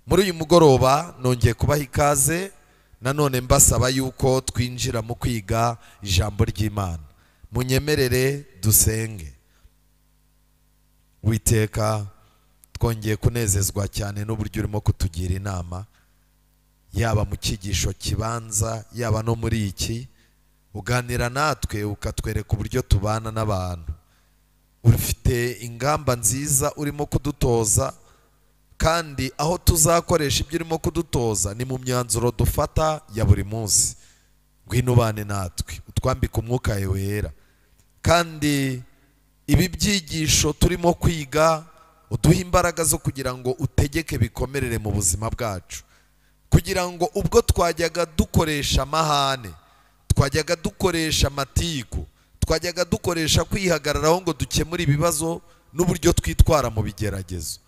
Muri uyu mugoroba nongeye kubaha ikaze, nanone mbasaba yuko twinjira mu kwiga ijambo ry'Imana. Munyemerere dusenge. Witeka, twongeye kunezezwa cyane n'uburyo urimo kutugira inama, yaba mu cyigisho kibanza, yaba no muri iki. Uganira natwe ukatwereka uburyo tubana n'abantu. Ufite ingamba nziza urimo kudutoza, kandi aho tuzakoresha ibyo urimo kudutoza ni mu myanzuro dufata ya buri munsi. Ngwino ubane natwe, utwambike umwuka wera, kandi ibi byigisho turimo kwiga uduhe imbaraga zo kugira ngo utegeke bikomerere mu buzima bwacu, kugira ngo ubwo twajyaga dukoresha amahane, twajyaga dukoresha amatiku, twajyaga dukoresha kwihagararaho ngo dukemure ibibazo n'uburyo twitwara mu bigeragezo,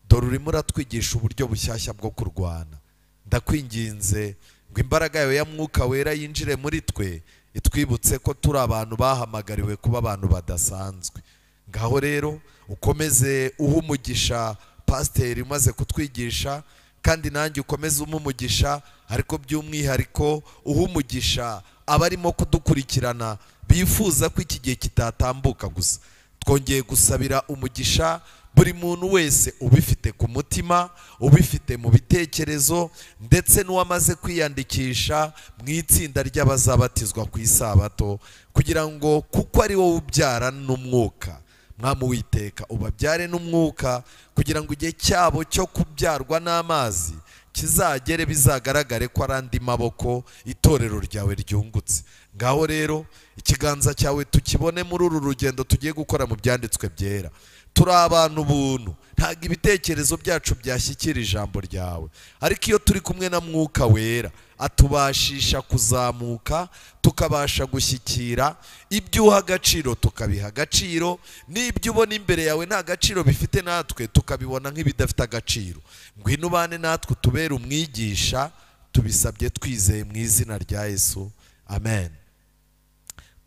dore urimo uratwigisha uburyo bushyashya bwo kurwana. Ndakwinginze ngo imbaraga yawe ya mwuka wera yinjire muri twe, itwibutse ko turi abantu bahamagariwe kuba abantu badasanzwe. Ngaho rero ukomeze uha umugisha pasiteri umaze kutwigisha, kandi nanjye ukomeze umugisha, ariko by'umwihariko uha umugisha abarimo kudukurikirana bifuza ko iki gihe kitatambuka gusa. Twongeye gusabira umugisha buri muntu wese ubifite ku mutima, ubifite mu bitekerezo, ndetse n'uwamaze kwiyandikisha mu itsinda ry'abazabatizwa ku isabato, kugira ngo kuko ari wowe ubyara n'umwuka, Mwami Uwiteka ubabyare n'umwuka, kugira ngo igihe cyabo cyo kubyarwa n'amazi kizagere, bizagaragare ko ari andi maboko itorero ryawe ryungutse. Ngaho rero ikiganza cyawe tukibone muri uru rugendo tugiye gukora mu byanditswe byera. Turi abantu buntu, ntabwo ibitekerezo byacu byashyikira ijambo ryawe, ariko iyo turi kumwe na mwuka wera atubashisha kuzamuka, tukabasha gushyikira ibyo uha agaciro tukabiha agaciro, n'ibyo ubona imbere yawe nta gaciro bifite natwe tukabibona nk'ibidafite agaciro. Ngwino ubane natwe utubere umwigisha, tubisabye twizeye mu izina rya Yesu, amen.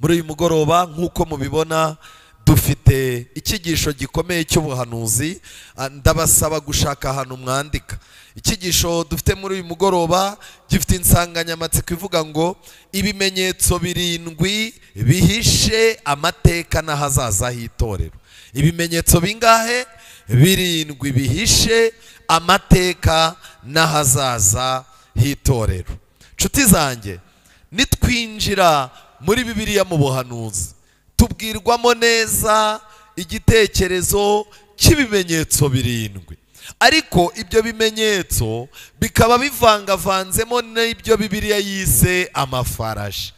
Muri uyu mugoroba nk'uko mubibona dufite icyigisho gikomeye cy'ubuhanuzi. Ndabasaba gushaka ahantu mwandika. Icyigisho dufite muri uyu mugoroba gifite insanganyamatsiko ivuga ngo ibimenyetso 7 bihishe amateka n'ahazaza h'itorero. Ibimenyetso bingahe? 7 bihishe amateka n'ahazaza h'itorero. Nshuti zanjye, nitwinjira muri Bibiliya mu buhanuzi tubwirwamo neza igitekerezo cy'ibimenyetso 7, ariko ibyo bimenyetso bikaba bivangavanzemo n'ibyo Bibiliya yise amafarashi.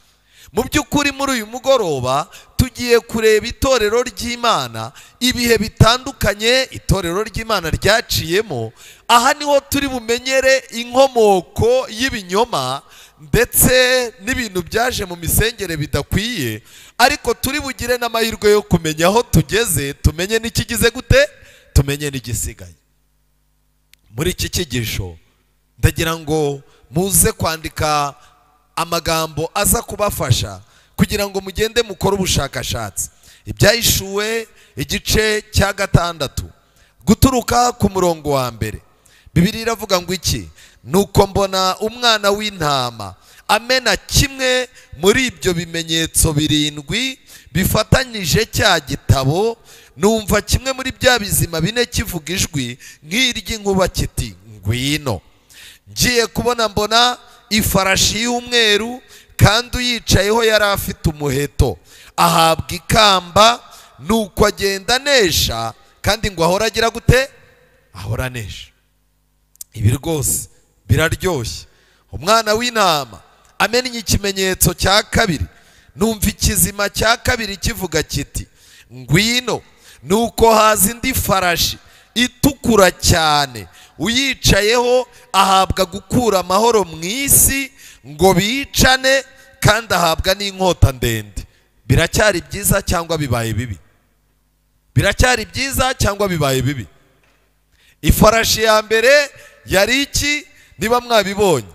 Mu by'ukuri muri uyu mugoroba tugiye kureba itorero ry'Imana, ibihe bitandukanye itorero ry'Imana ryaciyemo. Aha niho turi bumenyere inkomoko y'ibinyoma ndetse n'ibintu byaje mu misengere bidakwiye, ariko turi bugire n'amahirwe yo kumenya aho tugeze, tumenye n'ikigize gute, tumenye n'igisigaye. Muri iki cyigisho ndagira ngo muze kwandika amagambo aza kubafasha kugira ngo mugende mukore ubushakashatsi. Ibyahishuwe igice cya 6 guturuka ku murongo wa 1, Bibiliya iravuga ngo iki? Nuko mbona umwana w'intama amena kimwe muri ibyo bimenyetso 7 bifatanyije cya gitabo, numva kimwe muri bya bizima 4 kivuga ijwi nk'iry'inkuba kiti ngwino. Ngiye kubona mbona ifarashi y'umweru, kandi uyicayeho yari afite umuheto, ahabwa ikamba, nuko agenda anesha, kandi ngo ahora agira gute? Ahora anesha. Ibi rwose biraryoshye. Umwana w'intama amennye ikimenyetso cya 2, numva ikizima cya 2 kivuga kiti ngwino. Nuko haza indi farashi itukura cyane, uyicayeho ahabwa gukura amahoro mu isi ngo bicane, kandi ahabwa n'inkota ndende. Biracyari byiza cyangwa bibaye bibi? Biracyari byiza cyangwa bibaye bibi? Ifarashi ya mbere yari iki? Niba mwabibonye,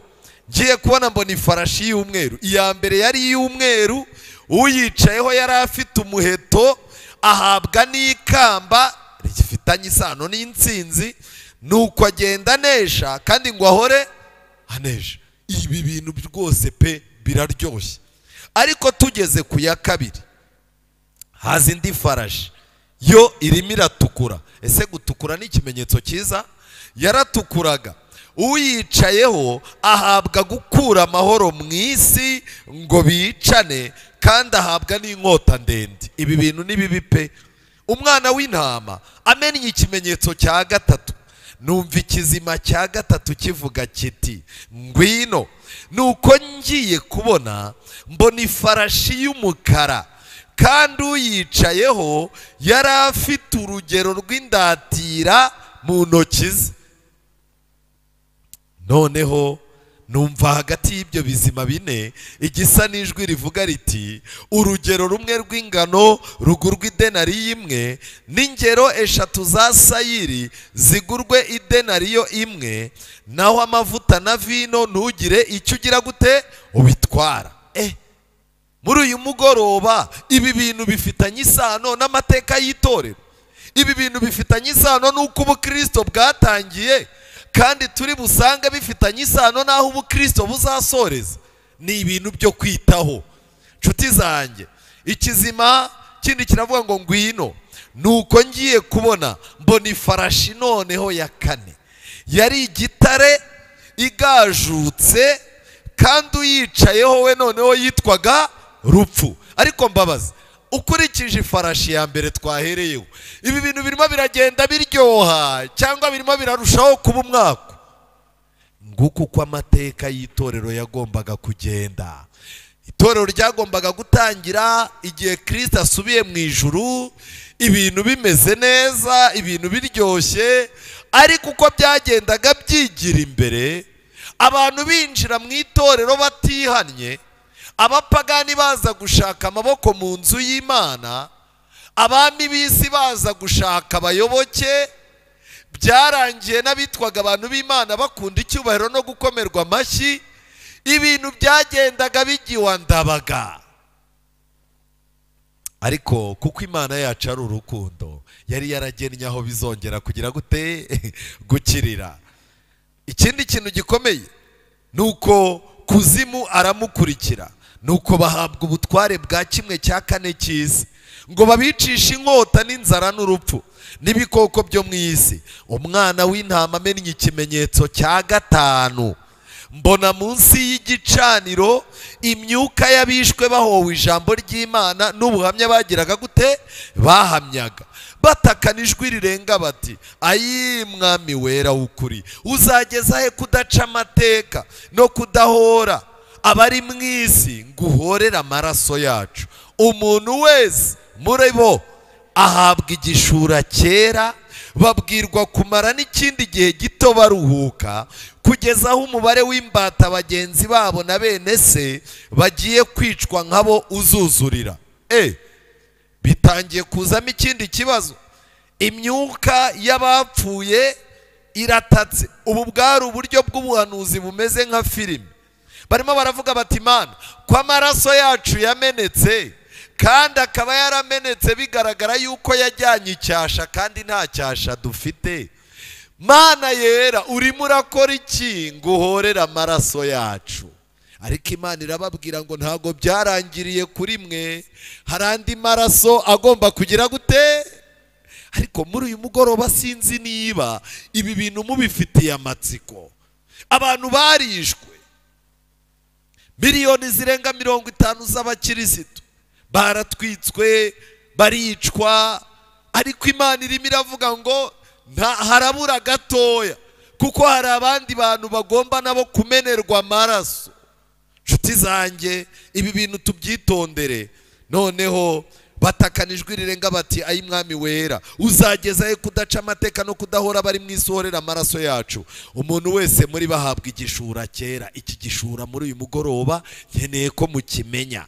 ngiye kubona mbona ifarashi y'umweru. Iya mbere yari iy'umweru, uyicayeho yari afite umuheto, ahabwa n'ikamba rifitanye isano n'intsinzi. Nuko agenda anesha kandi ngo ahore anesha. Ibi bintu rwose pe biraryoshye. Ariko tugeze ku ya kabiri, haza indi farashi yo irimo iratukura. Ese gutukura ni ikimenyetso cyiza? Yaratukuraga. Uyicayeho ahabwa gukura amahoro mu isi ngo bicane, kandi ahabwa n'inkota ndende. Ibi bintu ni bibi pe. Umwana w'intama amennye ikimenyetso cya gatatu, numva ikizima cya gatatu kivuga kiti ngwino. Nuko ngiye kubona mbona ifarashi y'umukara, kandi uyicayeho yari afite urugero rw'indatira mu ntoki ze. Noneho numva hagati y'ibyo bizima bine igisa n'ijwi rivuga riti urugero rumwe rw'ingano rugurwa idenariyo imwe, n'ingero 3 za sayiri zigurwe idenariyo imwe, naho amavuta na vino ntugire icyo ugira gute ubitwara. Muri uyu mugoroba ibi bintu bifitanye isano n'amateka y'itorero. Ibi bintu bifitanye isano n'uko ubukristo bwatangiye, kandi turi busange bifitanye isano n'aho ubukristo buzasoreza. Ni ibintu byo kwitaho, nshuti zanjye. Ikizima kindi kiravuga ngo ngwino. Nuko ngiye kubona mbona ifarashi noneho ya kane, yari igitare igajutse, kandi uyicayeho we noneho yitwaga Rupfu. Ariko mbabaza, ukurikije ifarashi ya mbere twahereyeho, ibi bintu birimo biragenda biryoha cyangwa birimo birarushaho kuba umwaka? Nguko uko amateka y'itorero yagombaga kugenda. Itorero ryagombaga gutangira igihe Kristo asubiye mu ijuru, ibintu bimeze neza, ibintu biryoshye. Ariko uko byagendaga byigira imbere, abantu binjira mu itorero batihannye, abapagani baza gushaka amaboko mu nzu y'Imana, abami b'isi baza gushaka abayoboke. Byarangiye n'abitwaga abantu b'Imana bakunda icyubahiro no gukomerwa amashyi. Ibintu byagendaga bigiwa ndabaga. Ariko kuko Imana yacu ari urukundo, yari yaragennye aho bizongera kugira gute gukirira. Ikindi kintu gikomeye nuko kuzimu aramukurikira, nuko bahabwa ubutware bwa 1/4 cy'isi, ngo babicishe inkota n'inzara n'urupfu n'ibikoko byo mu isi. Umwana w'intama amennye ikimenyetso cya gatanu, mbona munsi y'igicaniro imyuka y'abishwe bahowe ijambo ry'Imana n'ubuhamya bagiraga gute bahamyaga, batakana ijwi rirenga bati ayi mwami wera w'ukuri, uzageza he kudaca amateka no kudahora abari mu isi ngo uhorere amaraso yacu? Umuntu wese muri bo ahabwa igishura cyera, babwirwa kumara n'ikindi gihe gito baruhuka, kugeza aho umubare w'imbata bagenzi babo na bene se bagiye kwicwa nkabo uzuzurira. Bitangiye kuzamo ikindi kibazo. Imyuka y'abapfuye iratatse. Ubu bwari uburyo bw'ubuhanuzi bumeze nka filime. Barimo baravuga bati Imana, ko amaraso yacu yamenetse, kandi akaba yaramenetse bigaragara yuko yajyanye icyasha kandi nta cyasha dufite. Mana yera, urimo urakora iki ngo uhorere amaraso yacu? Ariko Imana irababwira ngo ntago byarangiriye kuri mwe, hari andi maraso agomba kugira gute. Ariko muri uyu mugoroba sinzi niba ibi bintu mubifitiye amatsiko. Abantu barishwe, miliyoni zirenga 50 z'abakirisitu baratwitswe, baricwa. Ariko Imana irimo iravuga ngo harabura gatoya, kuko hari abandi bantu bagomba nabo kumenerwa amaraso. Nshuti zanjye, ibi bintu tubyitondere. Noneho batakana ijwi rirenga bati ayi mwami wera, uzageza he kudaca amateka no kudahora bari mu isi uhorera amaraso yacu? Umuntu wese muri bahabwa igishura cyera. Iki gishura muri uyu mugoroba nkeneye ko mukimenya.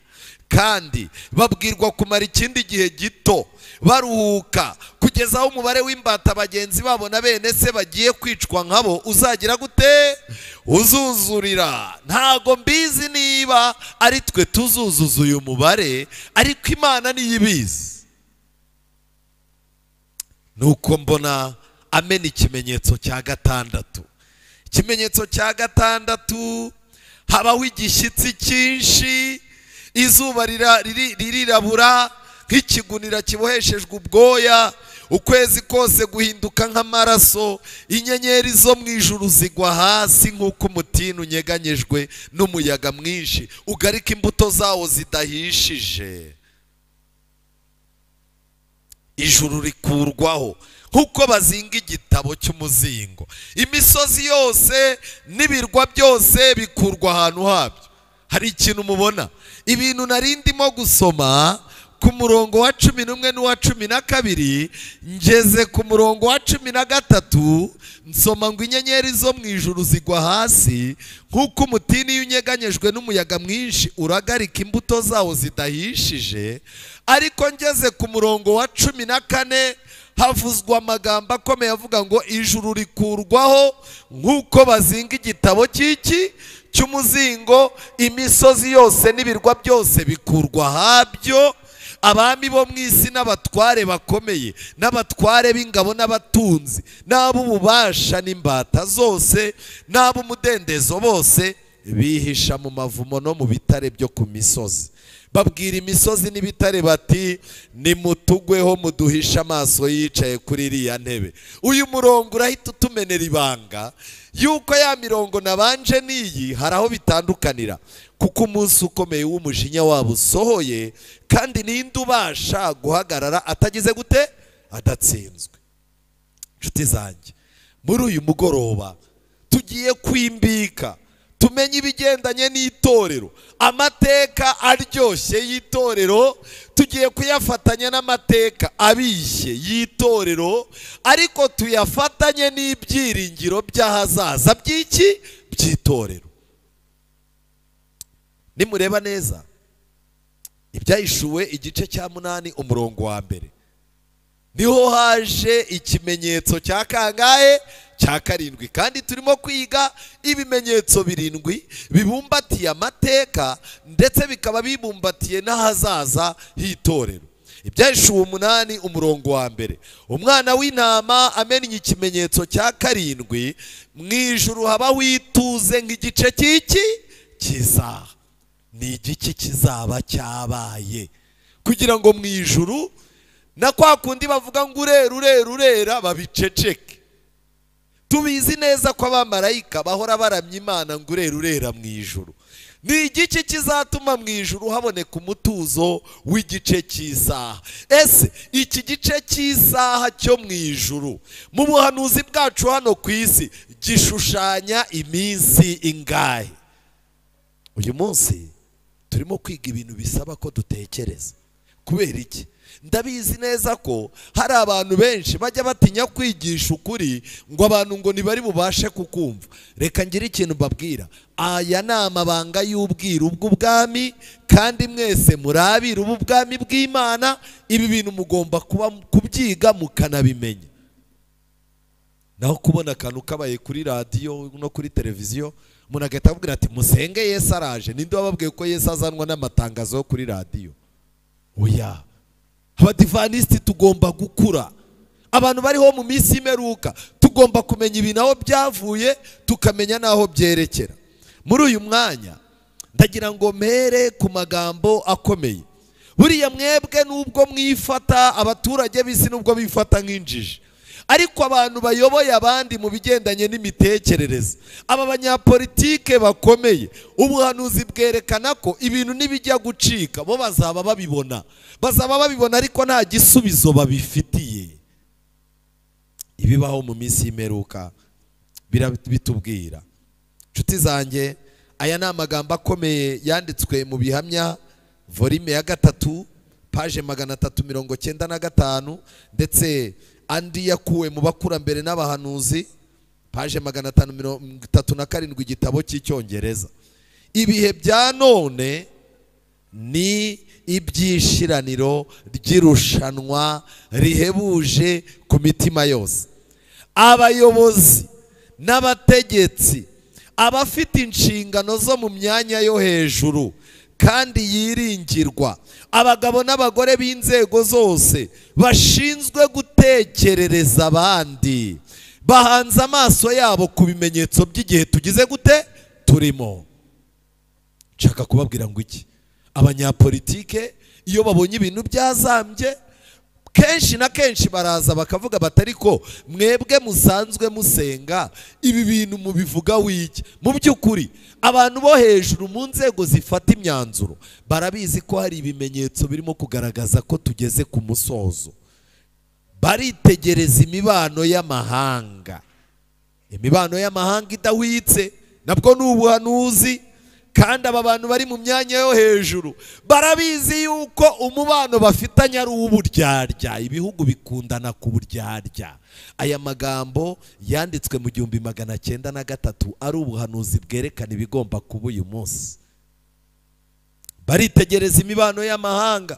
Kandi babwirwa kumara ikindi gihe gito baruhuka, kugeza aho umubare w'imbata bagenzi babo na bene se bagiye kwicwa nkabo uzagira gute uzuzurira. Ntago mbizi niba ari twe tuzuzuza uyu mubare, ariko Imana niyo ibizi. Nuko mbona amena ikimenyetso cya gatandatu. Ikimenyetso cya gatandatu, habaho igishyitsi cyinshi, izuba ririrabura nk'ikigunira kiboheshejwe ubwoya, ukwezi kose guhinduka nk'amaraso, inyenyeri zo mu ijuru zigwa hasi nk'uko umutini unyeganyejwe n'umuyaga mwinshi ugarika imbuto zawo zidahishije. Ijuru rikurwaho nk'uko bazinga igitabo cy'umuzingo, imisozi yose n'ibirwa byose bikurwa ahantu habyo. Hari ikintu mubona, ibintu nari ndimo gusoma ku murongo wa 11 n'uwa 12, ngeze ku murongo wa 13 nsoma ngo inyenyeri zo mu ijuru zigwa hasi nk'uko umutini unyeganyejwe n'umuyaga mwinshi uragarika imbuto zawo zidahishije. Ariko ngeze ku murongo wa 14 havuzwa amagambo akomeye avuga ngo ijuru rikurwaho nk'uko bazinga igitabo cy'iki cy'umuzingo, imisozi yose n'ibirwa byose bikurwa habyo, abami bo mu isi n'abatware bakomeye n'abatware b'ingabo n'abatunzi n'ab'ububasha n'imbata zose n'ab'umudendezo bose bihisha mu mavumo no mu bitare byo ku misozi. Babwira imisozi n'ibitare bati nimutugweho muduhisha amaso yicaye kuri iriya ntebe. Uyu murongo urahita utumenera ibanga yuko ya mirongo nabanje n'iyi hari aho bitandukanira, kuko umunsi ukomeye w'umujinya wabo usohoye, kandi ninde ubasha guhagarara atagize gute? Adatsinzwe. Inshuti zanjye, muri uyu mugoroba tugiye kwimbika tumenye ibigendanye n'itorero, amateka aryoshye y'itorero tugiye kuyafatanya n'amateka abishye y'itorero, ariko tuyafatanye n'ibyiringiro by'ahazaza by'iki? By'itorero. Nimureba neza Ibyahishuwe igice cya 8 umurongo wa 1, niho haje ikimenyetso cya kangahe? Cya 7. Kandi turimo kwiga ibimenyetso 7 bibumbatiye amateka ndetse bikaba bibumbatiye n'ahazaza h'itorero. Ibyahishuwe 8 umurongo wa 1, umwana w'intama amennye ikimenyetso cya 7, mu ijuru habaho ituze nk'igice cy'iki kizaha. Ni igiki kizaba cyabaye kugira ngo mu ijuru na kwa kundi bavuga ngo urera urera urera babiceceke? Tubizi neza ko abamarayika bahora baramya Imana ngo urera urera mu ijuru. Ni igiki kizatuma mu ijuru haboneka umutuzo w'igice cy'isaha? Ese iki gice cy'isaha cyo mu ijuru mu buhanuzi bwacu hano ku isi gishushanya iminsi ingahe? Uyu munsi turimo kwiga ibintu bisaba ko dutekereza. Kubera iki? Ndabizi neza ko hari abantu benshi bajya batinya kwigisha ukuri ngo abantu ngo ntibari bubashe kukumva. Reka ngire ikintu mbabwira, aya ni amabanga y'ubwiru bw'ubwami, kandi mwese murabira ubwami bw'Imana. Ibi bintu mugomba kuba kubyiga mukanabimenya. Naho kubona akantu kabaye kuri radiyo no kuri televiziyo, umuntu agahita ababwira ati musenge Yesu araje. Ninde wababwiye ko Yesu azanwa n'amatangazo yo kuri radiyo? Oya, abadivanisiti tugomba gukura. Abantu bariho mu minsi y'imperuka tugomba kumenya ibintu aho byavuye, tukamenya n'aho byerekera. Muri uyu mwanya ndagira ngo mpere ku magambo akomeye. Buriya mwebwe nubwo mwifata abaturage b'isi, nubwo bifata nk'injiji, ariko abantu bayoboye abandi mu bigendanye n'imitekerereze, aba banyapolitike bakomeye, ubuhanuzi bwerekana ko ibintu nibijya gucika bo bazaba babibona, bazaba babibona ariko nta gisubizo babifitiye. Ibibaho mu minsi y'imperuka bitubwira. Inshuti zanjye, aya ni amagambo akomeye yanditswe mu Bihamya volume ya 3 page 395, ndetse andi yakuwe mu bakurambere n'abahanuzi page 537 igitabo cy'icyongereza. Ibihe bya none ni ibyishiraniro ry'irushanwa rihebuje ku mitima yose. Abayobozi n'abategetsi, abafite inshingano zo mu myanya yo hejuru kandi yiringirwa, abagabo n'abagore b'inzego zose bashinzwe gutekerereza abandi, Bahanze amaso yabo ku bimenyetso by'igihe tugize gute turimo. Nshaka kubabwira ngo iki, abanyapolitike iyo babonye ibintu byazambye kenshi na kenshi baraza bakavuga batari ko mwebwe musanzwe musenga ibi bintu mubivuga wiki. Mu by'ukuri abantu bo hejuru mu nzego zifata imyanzuro barabizi ko hari ibimenyetso birimo kugaragaza ko tugeze ku musozo. Baritegereza imibano y'amahanga, imibano y'amahanga idahwitse, nabwo ni ubuhanuzi. Kandi aba bantu bari mu myanya yo hejuru barabizi yuko umubano bafitanye ari uw'uburyarya. Ibihugu bikundana ku buryarya. Aya magambo yanditswe mu 1903 ari ubuhanuzi bwerekana ibigomba kuba uyu munsi. Baritegereza imibano y'amahanga,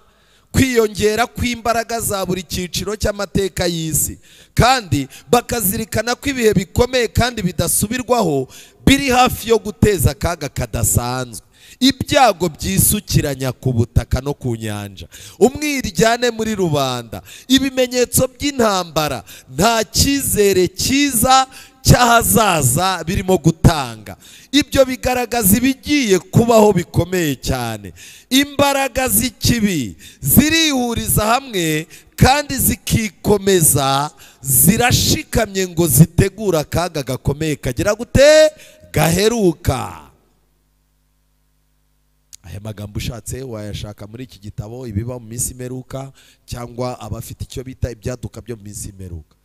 kwiyongera kw'imbaraga za buri cyiciro cy'amateka y'isi, kandi bakazirikana ko ibihe bikomeye kandi bidasubirwaho biri hafi yo guteza akaga kadasanzwe. Ibyago byisukiranya ku butaka no ku nyanja, umwiryane muri rubanda, ibimenyetso by'intambara, nta cyizere cyiza cy'ahazaza birimo gutanga. Ibyo bigaragaza ibigiye kubaho bikomeye cyane. Imbaraga z'ikibi zirihuriza hamwe kandi zikikomeza, zirashikamye ngo zitegura akaga gakomeye kagira gute gaheruka. Aya magambo ushatse wayashaka muri iki gitabo ibiba mu minsi imeruka, cyangwa abafite icyo bita ibyaduka byo mu minsi imeruka.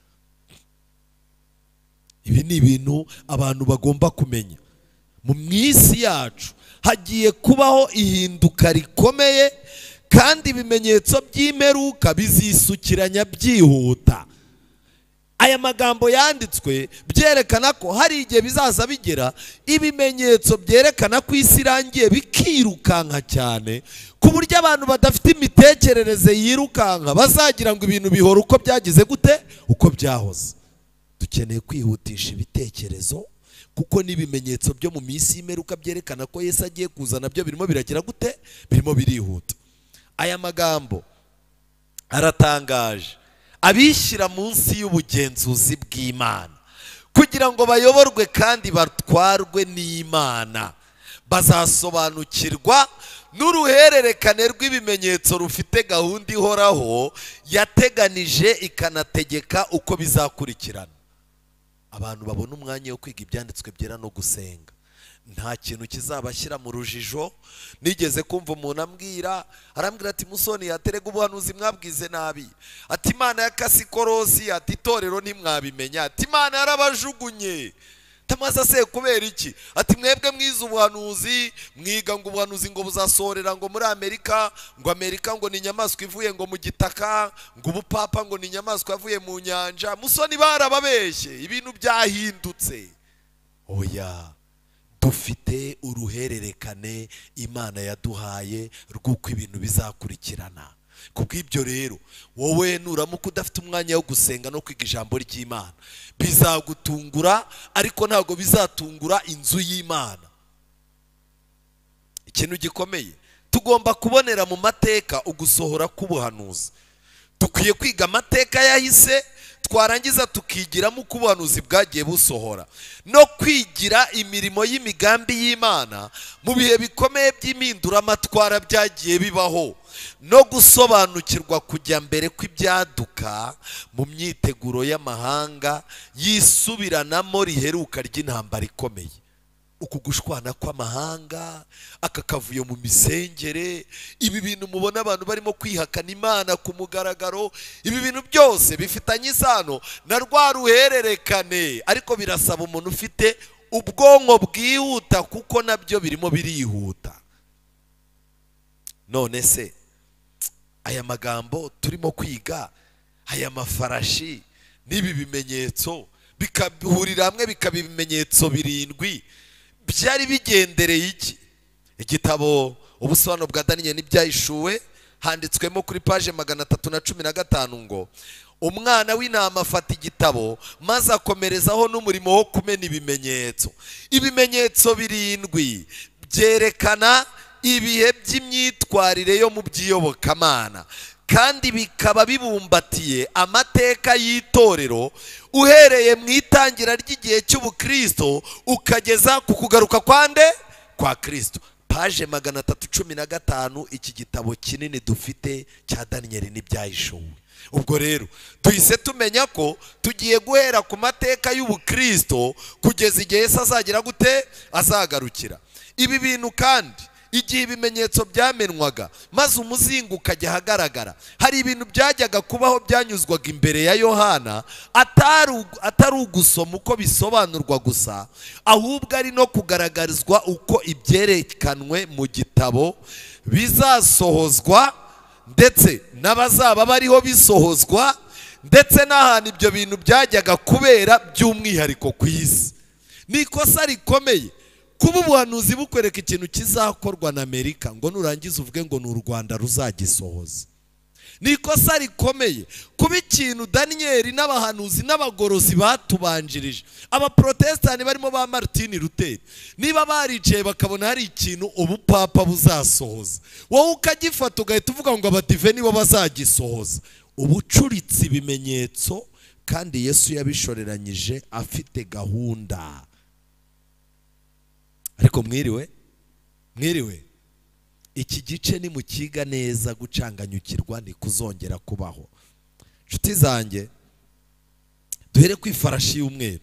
Ibi ni ibintu abantu bagomba kumenya. Mu minsi yacu hagiye kubaho ihinduka rikomeye, kandi ibimenyetso by'imperuka bizisukiranya byihuta. Aya magambo yanditswe byerekana ko hari igihe bizaza bigera ibimenyetso byerekana ko isi irangiye bikirukanka cyane, ku buryo abantu badafite imitekerereze yirukanka bazagira ngo ibintu bihora uko byagize gute, uko byahoze. Dukeneye kwihutisha ibitekerezo, kuko n'ibimenyetso byo mu minsi y'imperuka byerekana ko Yesu agiye kuza nabyo birimo biragira gute, birimo birihuta. Aya magambo aratangaje. Abishyira munsi y'ubugenzuzi bw'Imana kugira ngo bayoborwe kandi batwarwe n'Imana, bazasobanukirwa n'uruhererekane rw'ibimenyetso rufite gahunda ihoraho yateganije ikanategeka uko bizakurikirana. Abantu babona umwanya wo kwiga ibyanditswe byera no gusenga, nta kintu kizabashyira mu rujijo. Nigeze kumva umuntu ambwira, arambwira ati Musoni yaterega ubuhanuzi mwabwize nabi, ati Imana ya kasikorosi, ati itorero ntimwabimenya, ati Imana yarabajugunye. Tamaza se kubera iki? Ati mwebwe mwize ubuhanuzi, mwiga ngo ubuhanuzi ngo buzasorera ngo muri Amerika, ngo Amerika ngo ni inyamaswa ivuye ngo mu gitaka, ngo ubupapa ngo ni inyamaswa yavuye mu nyanja. Musoni barababeshye, ibintu byahindutse. Oya, dufite uruhererekane Imana yaduhaye rw'uko ibintu bizakurikirana. Kubw'ibyo rero wowe nuramuka udafite umwanya wo gusenga no kwiga ijambo ry'Imana, bizagutungura, ariko ntabwo bizatungura inzu y'Imana. Ikintu gikomeye tugomba kubonera mu mateka ugusohora k'ubuhanuzi. Dukwiye kwiga amateka yahise, twarangiza tukigiramo uko ubuhanuzi bwagiye busohora, no kwigira imirimo y'imigambi y'Imana mu bihe bikomeye by'impinduramatwara byagiye bibaho, no gusobanukirwa kujya mbere kw'ibyaduka mu myiteguro y'amahanga yisubiranamo riheruka ry'intambara ikomeye. Uku gushwana kw'amahanga, aka kavuyo mu misengere, ibi bintu mubona abantu barimo kwihakana Imana ku mugaragaro, ibi bintu byose bifitanye isano na rwa ruhererekane, ariko birasaba umuntu ufite ubwonko bwihuta, kuko nabyo birimo birihuta. None se aya magambo turimo kwiga, aya mafarashi n'ibi bimenyetso bikahurira hamwe bikaba ibimenyetso 7, byari bigendereye iki? Igitabo ubusobanuro bwa Daniel n'ibyahishuwe handitswemo kuri page 315 ngo umwana w'intama afata igitabo maze akomerezaho n'umurimo wo kumena ibimenyetso. Ibimenyetso 7 byerekana ibihe by'imyitwarire yo mu by'iyobokamana, kandi bikaba bibumbatiye amateka y'itorero uhereye mu itangira ry'igihe cy'ubukristo ukageza ku kugaruka kwande kwa Kristo. Page 315 iki gitabo kinini dufite cya Daniel n'ibyahishuwe. Ubwo rero tuhise tumenya ko tugiye guhera ku mateka y'ubukristo kugeza igihe Yesu azagira gute, azagarukira. Ibi bintu kandi igihe ibimenyetso byamenwaga maze umuzingo ukajya ahagaragara, hari ibintu byajyaga kubaho byanyuzwaga imbere ya Yohana, atari ugusoma uko bisobanurwa gusa, ahubwo ari no kugaragarizwa uko ibyerekanwe mu gitabo bizasohozwa, ndetse n'abazaba bariho bisohozwa, ndetse n'ahantu ibyo bintu byajyaga kubera by'umwihariko ku isi. Ni ikosa rikomeye kuba ubuhanuzi bukwereka ikintu kizakorwa na Amerika ngo nurangiza uvuge ngo ni u Rwanda ruzagisohoza. Ni ikosa rikomeye kuba ikintu Daniel n'abahanuzi n'abagorozi batubanjirije, abaprotestani barimo ba Martin Luther, niba baricaye bakabona hari ikintu ubupapa buzasohoza, wowe ukagifata ugahita uvuga ngo abadive nibo bazagisohoza, ubucuritse ibimenyetso kandi Yesu yabishoreranyije afite gahunda. Ariko mwiriwe, mwiriwe, iki gice ni mukiga neza, gucanganyukirwa ni kuzongera kubaho. Nshuti zanjye, duhere ku ifarashi y'umweru.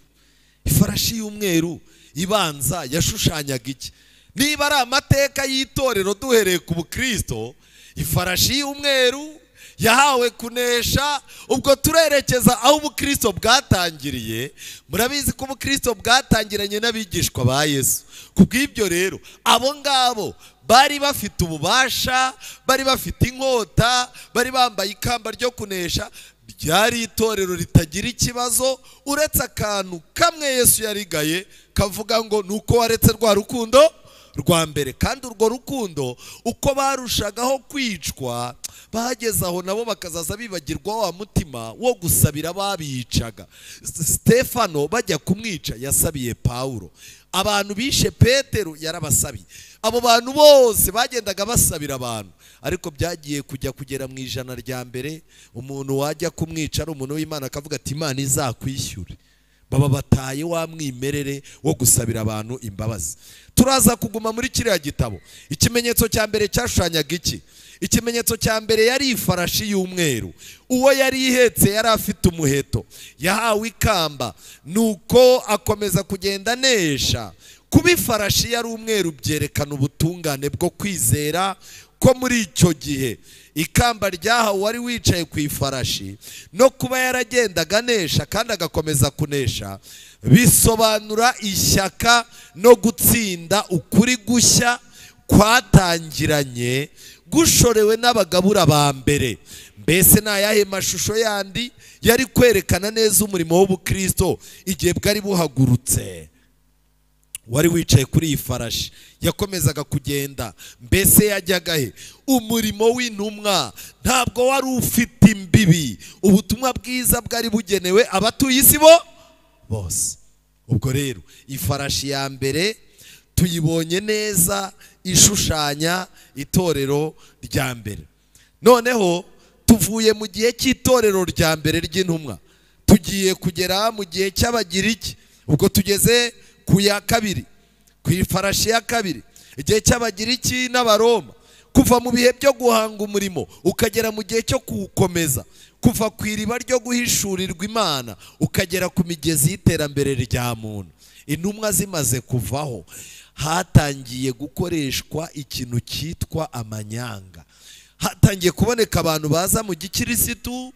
Ifarashi y'umweru ibanza yashushanyaga iki? Niba ari amateka y'itorero duhereye ku bukristo, ifarashi y'umweru yahawe kunesha. Ubwo turerekeza aho ubukristo bwatangiriye. Murabizi ko ubukristo bwatangiranye n'abigishwa ba Yesu. Kubw'ibyo rero abo ngabo bari bafite ububasha, bari bafite inkota, bari bambaye ikamba ryo kunesha. Ryari itorero ritagira ikibazo, uretse akantu kamwe Yesu yarigaye kavuga ngo nuko waretse rwa rukundo rwa mbere. Kandi urwo rukundo uko barushagaho kwicwa, bageze aho nabo bakazaza bibagirwa wa mutima wo gusabira babicaga. Stefano bajya kumwica yasabiye Paulo, abantu bishe Petero yarabasabiye, abo bantu bose bagendaga basabira abantu. Ariko byagiye kujya kugera mu ijana rya mbere, umuntu wajya kumwica ari umuntu w'Imana akavuga ati Imana izakwishyure. Baba bataye wa mwimerere wo gusabira abantu imbabazi. Turaza kuguma muri kiriya gitabo. Ikimenyetso cya mbere cyashushanyaga iki? Ikimenyetso cya mbere yari ifarashi y'umweru. Uwo yari ihetse yari afite umuheto, yahawe ikamba, nuko akomeza kugenda anesha. Kuba ifarashi yari umweru byerekana ubutungane bwo kwizera ko muri icyo gihe ikamba ryahawe wari wicaye ku ifarashi no kuba yaragendaga anesha kandi agakomeza kunesha, bisobanura ishyaka no gutsinda ukuri gushya kwatangiranye gushorewe n'abagabura ba mbere. Mbese n'ayahe mashusho yandi yari kwerekana neza umurimo w'ubukristo igihe bwari buhagurutse? Wari wicaye kuri iyi farashi yakomezaga kugenda, mbese yajyaga he? Umurimo w'intumwa ntabwo wari ufite imbibi, ubutumwa bwiza bwari bugenewe abatuye isi bo bose. Ubwo rero ifarashi ya mbere tuyibonye neza ishushanya itorero rya mbere. Noneho tuvuye mu gihe cy'itorero rya mbere ry'intumwa, tugiye kugera mu gihe cy'abagiriki. Ubwo tugeze ku ya kabiri, ku ifarashi ya kabiri, igihe cy'abagiriki n'abaroma. Kuva mu bihe byo guhanga umurimo ukagera mu gihe cyo kuwukomeza, kuva ku iriba ryo guhishurirwa Imana ukagera ku migezi y'iterambere rya muntu. Intumwa zimaze kuvaho, hatangiye gukoreshwa ikintu cyitwa amanyanga. Hatangiye kuboneka abantu baza mu gikirisitu,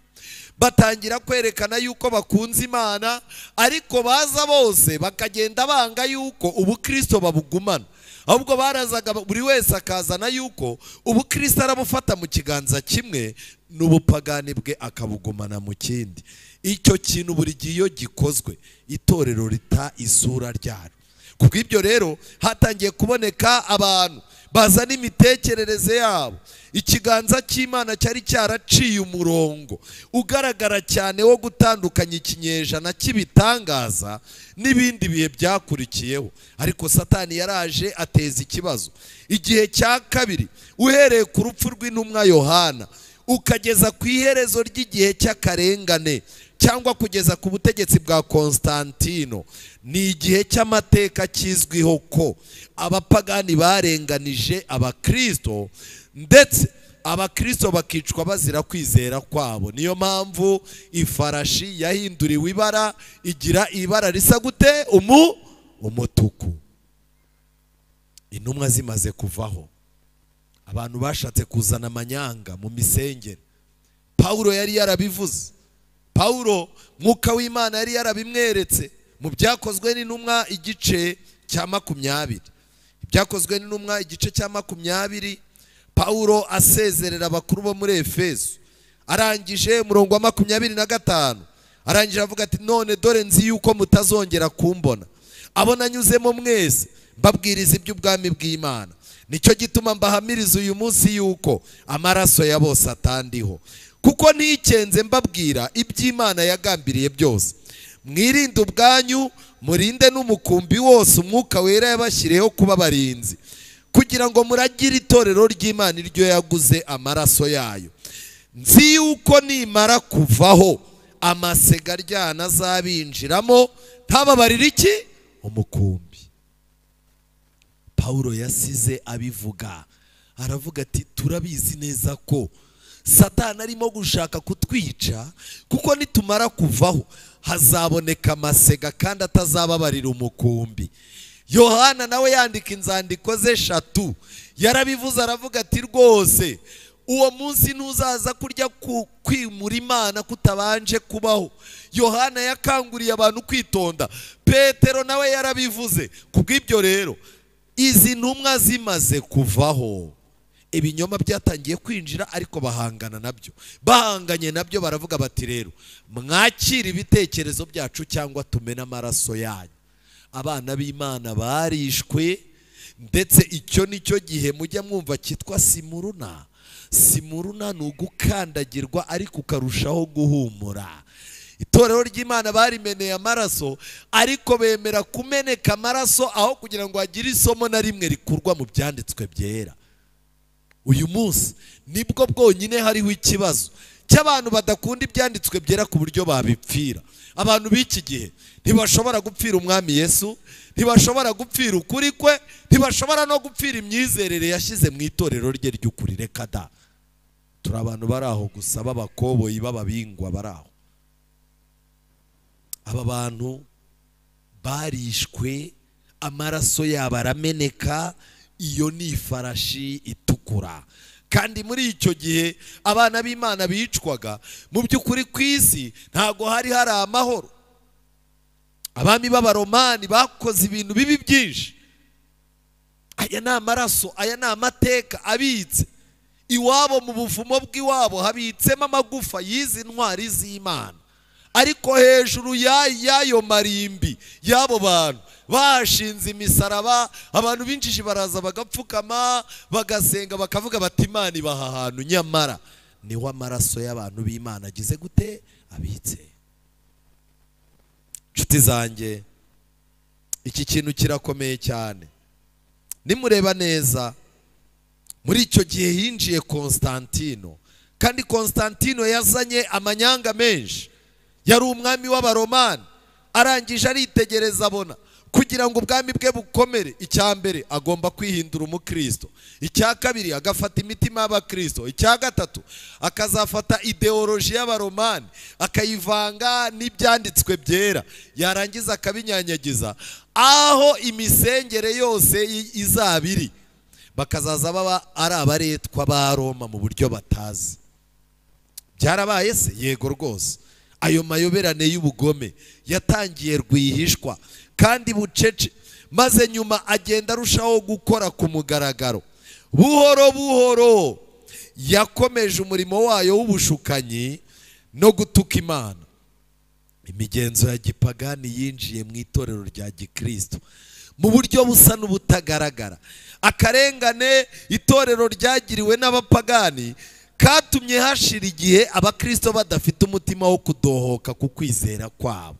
batangira kwerekana yuko bakunze Imana, ariko baza bose bakagenda banga yuko ubukristo babugumana. Ahubwo barazaga buri wese akazana yuko ubukristo arabufata mu kiganza kimwe n'ubupagani bwe akabugumana mu kindi. Icyo kintu buri gihe iyo gikozwe, itorero rita isura ryaryo. Kubw'ibyo rero hatangiye kuboneka abantu bazana imitekerereze yabo. Ikiganza cy'Imana cyari cyaraciye umurongo ugaragara cyane wo gutandukanya ikinyejana cy'ibitangaza n'ibindi bihe byakurikiyeho. Ariko Satani yaraje ateza ikibazo. Igihe cya kabiri uhereye ku rupfu rw'intumwa Yohana ukageza ku iherezo ry'igihe cy'akarengane cyangwa kugeza ku butegetsi bwa Konstantino, ni igihe cy'amateka kizwiho ko abapagani barenganije abakristo, ndetse abakristo bakicwa bazira kwizera kwabo. Niyo mpamvu ifarashi yahinduriwe ibara, igira ibara risa gute? Umutuku. Intumwa zimaze kuvaho, abantu bashatse kuzana amanyanga mu misengere. Paulo yari yarabivuze. Paulo mwuka w'Imana yari yarabimweretse mu byakozwe n'intumwa igice cya 20. Ibyakozwe n'intumwa igice cya 20, Paulo asezerera abakuru bo muri Efeso. Arangije umurongo wa 25, arangije avuga ati none dore nzi yuko mutazongera kumbona, abo nanyuzemo mwese mbabwiriza iby'ubwami bw'Imana. Nicyo gituma mbahamiriza uyu munsi yuko amaraso ya bose atandiho, kuko ntikenze mbabwira iby'Imana yagambiriye byose. Mwirinde ubwanyu, murinde n'umukumbi wose umwuka wera yabashyireho kuba abarinzi, kugira ngo muragire itorero ry'Imana iryo yaguze amaraso yayo. Nzi yuko nimara kuvaho amasega aryana azabinjiramo, ntababarira iki? Umukumbi. Paulo yasize abivuga, aravuga ati turabizi neza ko Satani arimo gushaka kutwica, kuko nitumara kuvaho hazaboneka amasega kandi atazababarira umukumbi. Yohana nawe yandika inzandiko ze 3 yarabivuze, aravuga ati rwose uwo munsi ntuzaza kurya kwimura Imana kutabanje kubaho. Yohana yakanguriye abantu kwitonda. Petero nawe yarabivuze. Kubw'ibyo rero izi ntumwa zimaze kuvaho, ibinyoma byatangiye kwinjira, ariko bahangana nabyo. Bahanganye nabyo baravuga bati rero mwakire ibitekerezo byacu cyangwa tumena amaraso yanyu. Abana b'Imana barishwe, ndetse icyo nicyo gihe mujya mwumva cyitwa simuruna. Simuruna ni ugukandagirwa ariko ukarushaho guhumura. Itorero ry'Imana barimeneye amaraso, ariko bemera kumeneka amaraso aho kugira ngo hagire isomo na rimwe rikurwa mu byanditswe byera. Uyu munsi nibwo bwonyine hariho ikibazo cy'abantu badakunda ibyanditswe byera ku buryo babipfira. Abantu b'iki gihe ntibashobora gupfira umwami Yesu, ntibashobora gupfira ukuri kwe, ntibashobora no gupfira imyizerere yashyize mu itorero rye ry'ukuri. Reka da, turi abantu bari aho gusa b'abakoboyi b'ababingwa bari aho. Aba bantu barishwe, amaraso yabo arameneka. Iyo ni ifarashi itukura. Kandi muri icyo gihe abana b'Imana bicwaga, mu by'ukuri ku isi ntago hari hari amahoro. Abami b'Abaromani bakoze ibintu bibi byinshi. Aya ni amaraso, aya ni amateka abitse iwabo mu buvumo bw'iwabo, habitsemo amagufa y'izi ntwari z'Imana. Ariko hejuru y'ayo marimbi y'abo bantu bashinze imisaraba, abantu binjije baraza bagapfukama bagasenga bakavuga bati Imana ibaha ahantu, nyamara niho amaraso y'abantu b'Imana agize gute? Abitse. Nshuti zanjye, iki kintu kirakomeye cyane. Nimureba neza, muri icyo gihe hinjiye Konstantino, kandi Konstantino yazanye amanyanga menshi. Yari umwami w'Abaromani. Arangije aritegereza abona kugira ngo ubwami bwe bukomere, icya mbere agomba kwihindura umukristo, icya kabiri agafata imitima y'abakristo, icya gatatu akazafata ideoloji y'Abaromani akayivanga n'ibyanditswe byera, yarangiza akabinyanyagiza aho imisengere yose izabiri, bakazaza baba ari abaretwa ba Roma mu buryo batazi. Byarabaye se? Yego rwose. Ayo mayoberane y'ubugome yatangiye rwihishwa kandi bucece, maze nyuma agenda arushaho gukora ku mugaragaro. Buhoro buhoro yakomeje umurimo wayo w'ubushukanyi no gutuka Imana. Imigenzo ya gipagani yinjiye mu itorero rya gikristo mu buryo busa n'ubutagaragara. Akarengane itorero ryagiriwe n'abapagani katumye hashira igihe abakristo badafite umutima wo kudohoka ku kwizera kwabo,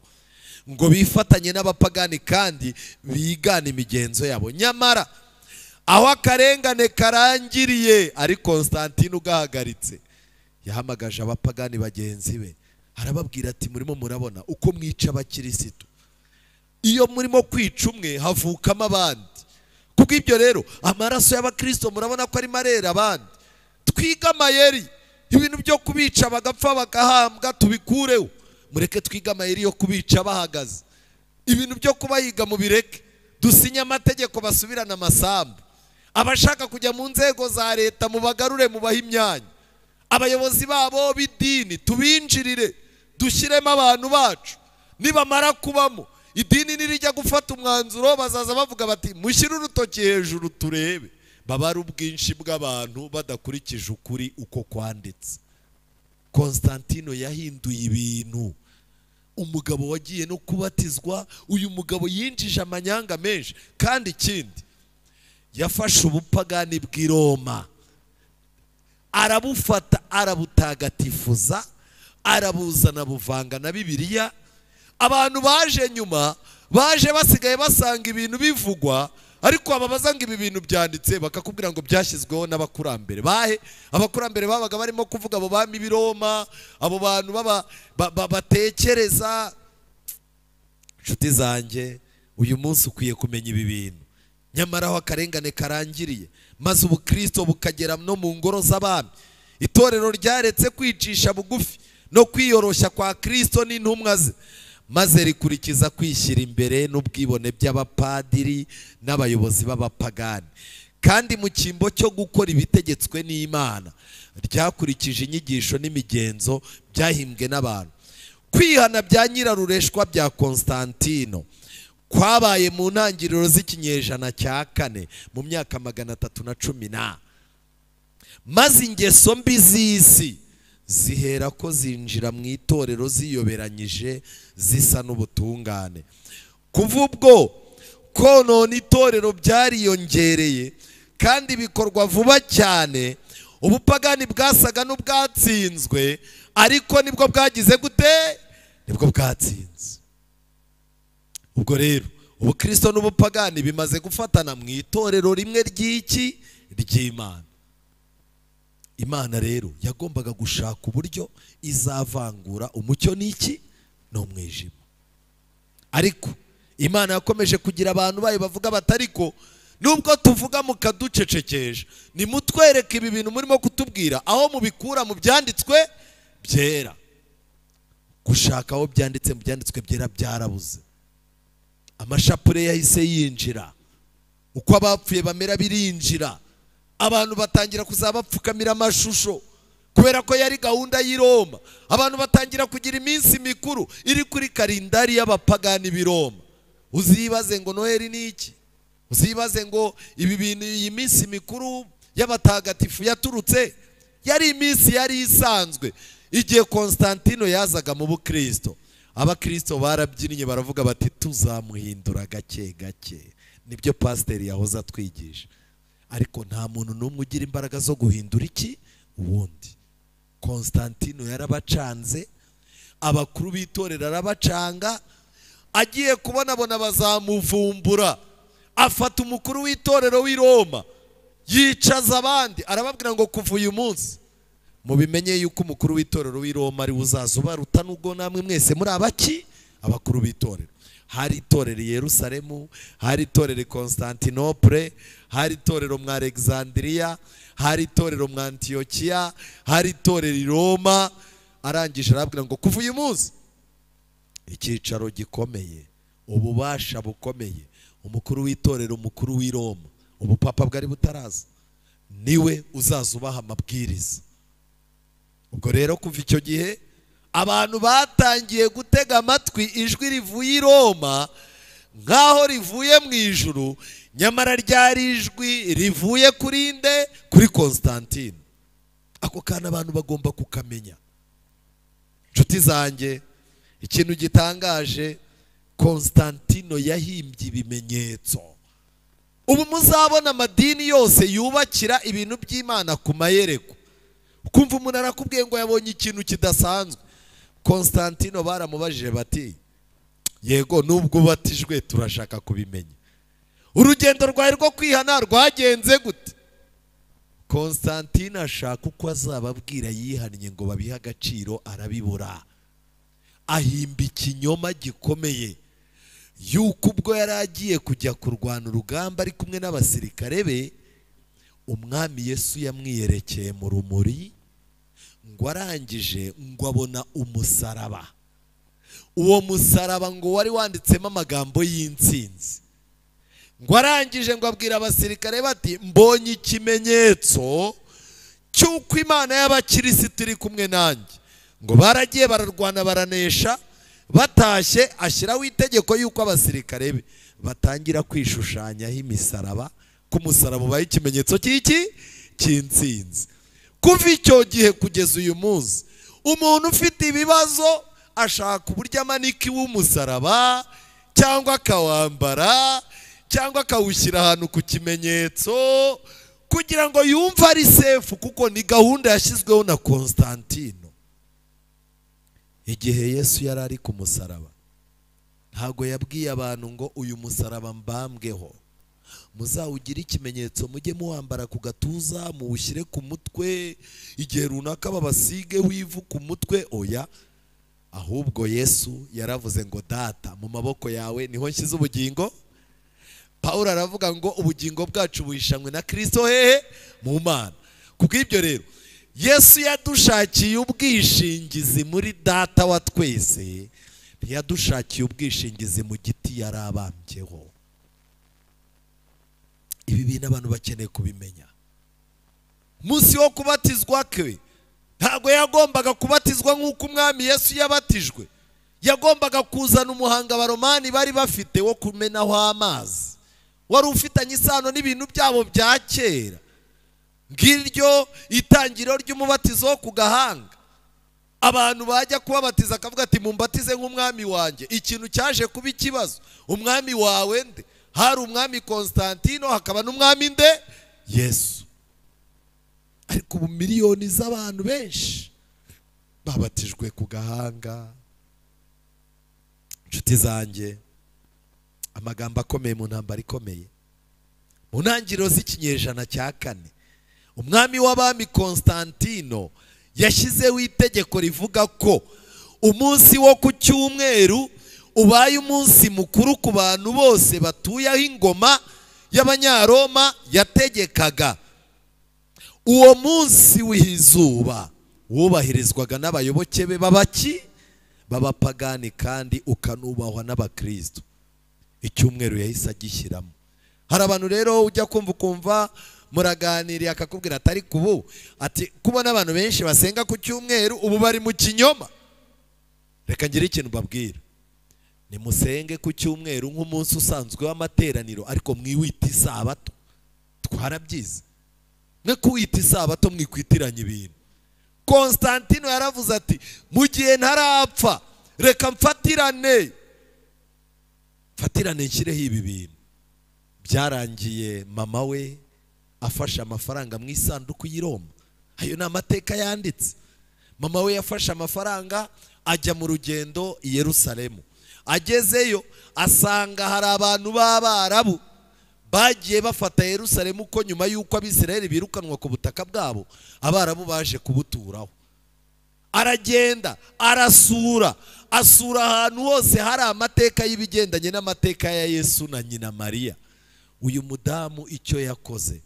ngo bifatanye n'abapagani kandi bigana imigenzo yabo. Nyamara aho akarengane karangiriye ari Konstantino ugahagaritse, Yahamagaje abapagani bagenzi be, arababwira ati murimo murabona uko mwica abakirisitu. Iyo murimo kwica umwe havukamo abandi. Kubw'ibyo rero amaraso y'abakristo murabona ko ari marera abandi. Twiga amayeri, ibintu byo kubica bagapfa bakahambwa tubikureho. Mureke twiga amayeri yo kubica bahagaze. Ibintu byo kubayiga mubireke. Dusinye amategeko basubirana amasambu. Abashaka kujya mu nzego za leta mubagarure mubahe imyanya. Abayobozi babo b'idini tubinjirire, dushyiremo abantu bacu. Nibamara kubamo idini nirijya gufata umwanzuro bazaza bavuga bati mushyire urutoki hejuru turebe. Babara ubwinshi bw'abantu badakurikije ukuri uko kwanditse. Konstantino yahinduye ibintu. Umugabo wagiye no kubatizwa, uyu mugabo yinjije amanyanga menshi. Kandi ikindi, yafashe ubupagani bw'i Roma arabufata, arabutagatifuza, arabuzana buvanga na Bibiliya. Abantu baje nyuma baje basigaye basanga ibintu bivugwa, ariko ababaza ngo ibi bintu byanditse bakakubwira ngo byashyizweho n'abakurambere. Bahe abakurambere babaga barimo kuvuga abo bami b'i Roma, abo bantu baba batekereza. Inshuti zanjye, uyu munsi ukwiye kumenya ibi bintu. Nyamara aho akarengane karangiriye, maze ubukristo bukagera no mu ngoro z'abami, itorero ryaretse kwicisha bugufi no kwiyoroshya kwa Kristo n'intumwa ze, maze rikurikiza kwishyira imbere n'ubwibone by'abapadiri n'abayobozi b'abapagani. Kandi mu cyimbo cyo gukora ibitegetswe n'Imana, ryakurikije inyigisho n'imigenzo byahimbwe n'abantu. Kwihana bya nyirarureshwa bya Konstantino kwabaye mu ntangiriro z'ikinyejana cya 4 mu myaka 310. Maze ingeso mbi z'isi zihera ko zinjira mu itorero ziyoberanyije zisa n'ubutungane. Kuva ubwo konona itorero byariyongereye kandi bikorwa vuba cyane. Ubupagani bwasaga n'ubwatsinzwe, ariko nibwo bwagize gute? Nibwo bwatsinze. Ubwo rero ubukristo n'ubupagani bimaze gufatana mu itorero rimwe ry'iki? Ry'Imana. Imana rero yagombaga gushaka uburyo izavangura umucyo n'iki? N'umwijima. Ariko Imana yakomeje kugira abantu bayo bavuga batariko nubwo tuvuga mukaducecekesha, nimutwereke ibi bintu murimo kutubwira aho mubikura mu byanditswe byera. Gushaka aho byanditse mu byanditswe byera byarabuze. Amashapure yahise yinjira, uko abapfuye bamera birinjira, abantu batangira kuzabapfukamira amashusho kubera ko yari gahunda y'i Roma. Abantu batangira kugira iminsi mikuru iri kuri kalendari y'abapagani b'i Roma. Uzibaze ngo Noheli ni iki? Uzibaze ngo ibi bintu, iyi minsi mikuru y'abatagatifu yaturutse? Yari iminsi yari isanzwe. Igihe Konstantino yazaga mu bukristo, abakristo barabyinnye baravuga bati tuzamuhindura gake gake. Nibyo pasiteri yahoze atwigisha. Ariko nta muntu n'umwe ugira imbaraga zo guhindura iki ubundi. Konstantino yarabacanze, abakuru b'itorero arabacanga, agiye kubonabona bazamuvumbura. Afata umukuru w'itorero w'i Roma, yicaza abandi, arababwira ngo kuva uyu munsi mubimenye yuko umukuru w'itorero w'i Roma ari uzaza ubaruta, nubwo namwe mwese muri abaki? Abakuru b'itorero. Hari itorero i Yerusalemu, hari itorero i Constantinople, hari itorero mu Alexandria, hari itorero mu Antiochia, hari itorero i Roma. Arangije arabwira ngo kuva uyu munsi icyicaro gikomeye, ububasha bukomeye, umukuru w'itorero mukuru w'i Roma, ubupapa bwari butaraza, niwe uzaza ubaha amabwiriza. Ubwo rero kuva icyo gihe abantu batangiye gutega amatwi ijwi rivuye i Roma nkaho rivuye mu ijuru, nyamara ryari ijwi rivuye kuri nde? Kuri Constantine. Ako kana abantu bagomba kukamenya. Nshuti zanjye, ikintu gitangaje, Constantino yahimbye ibimenyetso. Ubu muzabona amadini yose yubakira ibintu by'Imana ku mayereko. Kumva umuntu arakubwiye ngo yabonye ikintu kidasanzwe. Constantino baramubajije bati yego nubwo ubatijwe turashaka kubimenya, urugendo rwawe rwo kwihana rwagenze gute? Constantine ashaka uko azababwira yihannye ngo babihe agaciro, arabibura. Ahimba ikinyoma gikomeye yuko ubwo yari agiye kujya kurwana urugamba ari kumwe n'abasirikare be, umwami Yesu yamwiyerekeye mu rumuri, ngo arangije ngo abona umusaraba. Uwo musaraba ngo wari wanditsemo amagambo y'intsinzi. Ngo arangije ngo abwira abasirikare bati mbonye ikimenyetso cy'uko Imana y'abakirisitu iri kumwe nanjye. Ngo baragiye bararwana baranesha, batashye ashyiraho itegeko yuko abasirikare be batangira kwishushanyaho imisaraba, ko umusaraba ubaye ikimenyetso cy'iki cy'intsinzi. Kuva icyo gihe kugeza uyu munsi, umuntu ufite ibibazo ashaka uburyo amanika iw'umusaraba, cyangwa akawambara, cyangwa akawushyira ahantu ku kimenyetso kugira ngo yumve ari sefu, kuko ni gahunda yashyizweho na Constantino. Igihe Yesu yari ari ku musaraba, ntago yabwiye abantu ngo uyu musaraba mbambweho muzawugire ikimenyetso, mujye muwambara ku gatuza, muwushyire ku mutwe, igihe runaka babasigeho ivu ku mutwe. Oya, ahubwo Yesu yaravuze ngo data, mu maboko yawe niho nshyize ubugingo. Paulo aravuga ngo ubugingo bwacu buhishanywe na Kristo hehe? Mu Mana. Kubw'ibyo rero Yesu yadushakiye ubwishingizi muri data wa twese, ntiyadushakiye ubwishingizi mu giti yarabambyeho. Ibi bintu abantu bakeneye kubimenya. Munsi wo kubatizwa kwe, ntago yagombaga kubatizwa nk'uko umwami Yesu yabatijwe. Yagombaga kuzana umuhanga abaromani bari bafite wo kumenaho amazi, wari ufitanye isano n'ibintu byabo bya kera. Ngiryo itangiriro ry'umubatizo wo ku gahanga. Abantu bajya kubabatiza akavuga ati mumbatize nk'umwami wanjye. Ikintu cyaje kuba ikibazo, umwami wawe nde? Hari umwami Constantino, hakaba n'umwami nde? Yesu. Ariko ubu miliyoni z'abantu benshi babatijwe ku gahanga. Inshuti zanjye, amagambo akomeye mu ntambara ikomeye. Mu ntangiriro z'ikinyejana cya 4, umwami w'abami Constantino yashyizeho itegeko rivuga ko umunsi wo ku cyumweru ubaye umunsi mukuru ku bantu bose batuye aho ingoma y'abanyaroma yategekaga. Uwo munsi w'izuba wubahirizwaga n'abayoboke be babaki b'abapagani, kandi ukanubahwa n'abakristo. Icyumweru yahise agishyiramo. Hari abantu rero ujya kumva ukumva muraganiriye akakubwira atari kubu, ati kubona abantu benshi basenga ku cyumweru ubu bari mu kinyoma. Reka ngire ikintu babwira, nimusenge ku cyumweru nk'umunsi usanzwe w'amateraniro, ariko mwiwita isabato. Twarabyize, mwe kuwita isabato mwikwitiranya ibintu. Constantino yaravuze ati mu gihe ntarapfa reka mfatirane nshyireho ibi bintu. Byarangiye mama we afashe amafaranga mu isanduku y'i Roma. Ayo ni amateka yanditse. Mama we yafashe amafaranga ajya mu rugendo i Yerusalemu. Agezeyo asanga hari abantu b'Abarabu bagiye bafata Yerusalemu, ko nyuma y'uko Abisirayeli birukanwa ku butaka bwabo, Abarabu baje kubuturaho. Aragenda arasura, asura ahantu hose hari amateka y'ibigendanye n'amateka ya Yesu na nyina Mariya. Uyu mudamu icyo yakoze,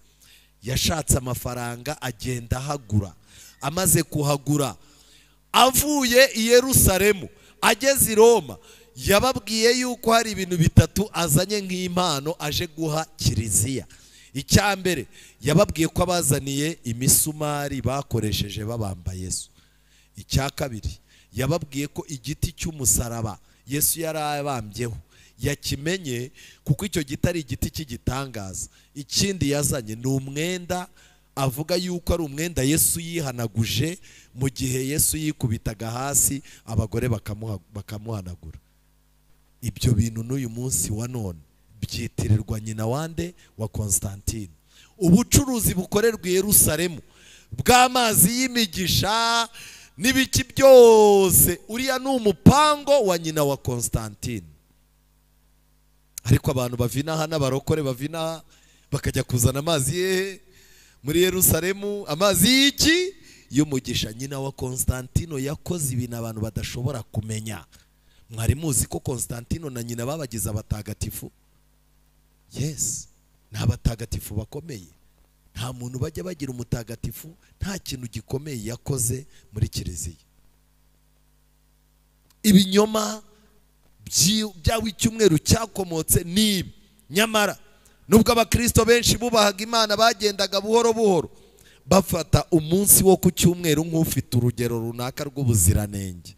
yashatse amafaranga agenda ahagura. Amaze kuhagura, avuye i Yerusalemu ageze i Roma, yababwiye yuko hari ibintu bitatu azanye nk'impano aje guha kiliziya. Icya mbere, yababwiye ko abazaniye imisumari bakoresheje babamba Yesu. Icya kabiri, yababwiye ko igiti cy'umusaraba Yesu yarabambyeho yakimenye, kuko icyo giti ari igiti cy'igitangaza. Ikindi yazanye ni umwenda, avuga yuko ari umwenda Yesu yihanaguje mu gihe Yesu yikubitaga hasi abagore bakamuhanagura. Ibyo bintu n'uyu munsi wa none byitirirwa nyina wande wa Constantine. Ubucuruzi bukorerwa i Yerusalemu bw'amazi y'imigisha n'ibiki byose, uriya ni umupango wa nyina wa Constantine. Ariko abantu bavina aha n'abarokore bavina bakajya kuzana amazi ye muri Yerusalemu, amazi y'iki? Y'umugisha. Nyina wa Constantino yakoze ibintu abantu badashobora kumenya. Mwari muzi ko Constantino na nyina babagize abatagatifu? Yes, ni abatagatifu bakomeye. Nta muntu bajya bagira umutagatifu nta kintu gikomeye yakoze muri kiliziya. Ibinyoma byawe icyumweru cyakomotse ni ibi. Nyamara nubwo abakristo benshi bubahaga Imana bagendaga buhoro buhoro bafata umunsi wo ku cyumweru nk'ufite urugero runaka rw'ubuziranenge,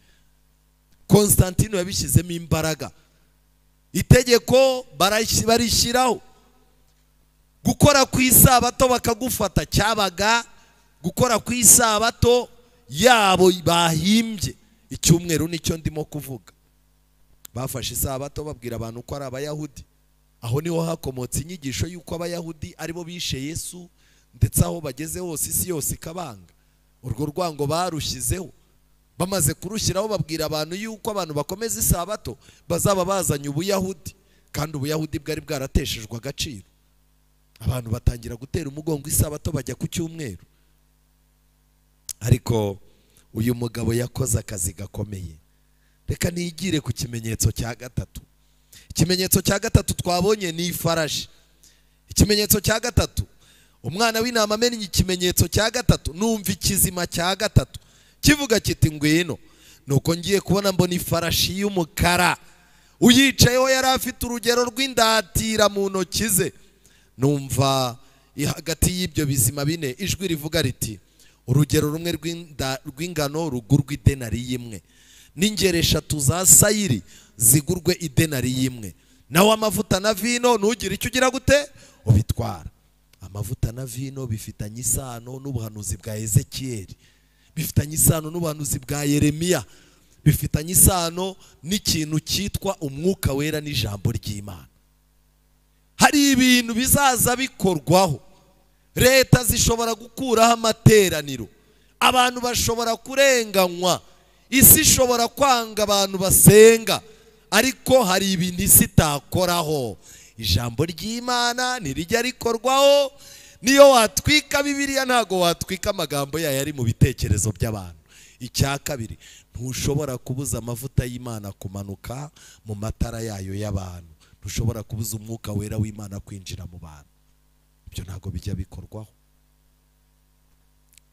Constantino yabishyizemo imbaraga. Itegeko barishyiraho, gukora ku isabato bakagufata. Cyabaga gukora ku isabato yabo bahimbye. Icyumweru nicyo ndimo kuvuga. Bafashe isabato babwira abantu ko ari abayahudi. Aho niho hakomotse inyigisho y'uko abayahudi aribo bishe Yesu, ndetse aho bageze hose isi yose ikabanga. Urwo rwango barushyizeho. Bamaze kurushyiraho babwira abantu yuko abantu bakomeza isabato bazaba bazanye ubuyahudi, kandi ubuyahudi bwari bwarateshejwe agaciro. Abantu batangira gutera umugongo isabato bajya ku cyumweru. Ariko uyu mugabo yakoze akazi gakomeye. Reka nigire ku kimenyetso cya gatatu. Ikimenyetso cya gatatu twabonye ni ifarashi. Ikimenyetso cya gatatu, umwana w'intama amennye ikimenyetso cya gatatu, numva ikizima cya gatatu kivuga kiti ngwino. Nuko ngiye kubona mbona ifarashi y'umukara, uyicayeho yari afite urugero rw'indatira mu ntoki ze. Numva hagati y'ibyo bizima bine ijwi rivuga riti urugero rumwe rw'ingano rugurwa idenari y'imwe, n'ingero eshatu za sayiri zigurwe idenari y'imwe, nawe amavuta na vino ntugire icyo ugira gute ubitwara. Amavuta na vino bifitanye isano n'ubuhanuzi bwa Ezekieli, bifitanye isano n'ubuhanuzi bwa Yeremiya, bifitanye isano n'ikintu cyitwa umwuka wera n'ijambo ry'Imana. Hari ibintu bizaza bikorwaho. Leta zishobora gukuraho amateraniro, abantu bashobora kurenganywa, isi ishobora kwanga abantu basenga, ariko hari ibintu isi itakoraho. Ijambo ry'Imana ntirijya rikorwaho. Niyo watwika Bibiliya ntago watwika amagambo yayo ari mu bitekerezo by'abantu. Icya kabiri, ntushobora kubuza amavuta y'Imana kumanuka mu matara yayo y'abantu. Ntushobora kubuza umwuka wera w'Imana kwinjira mu bantu. Ibyo ntago bijya bikorwaho.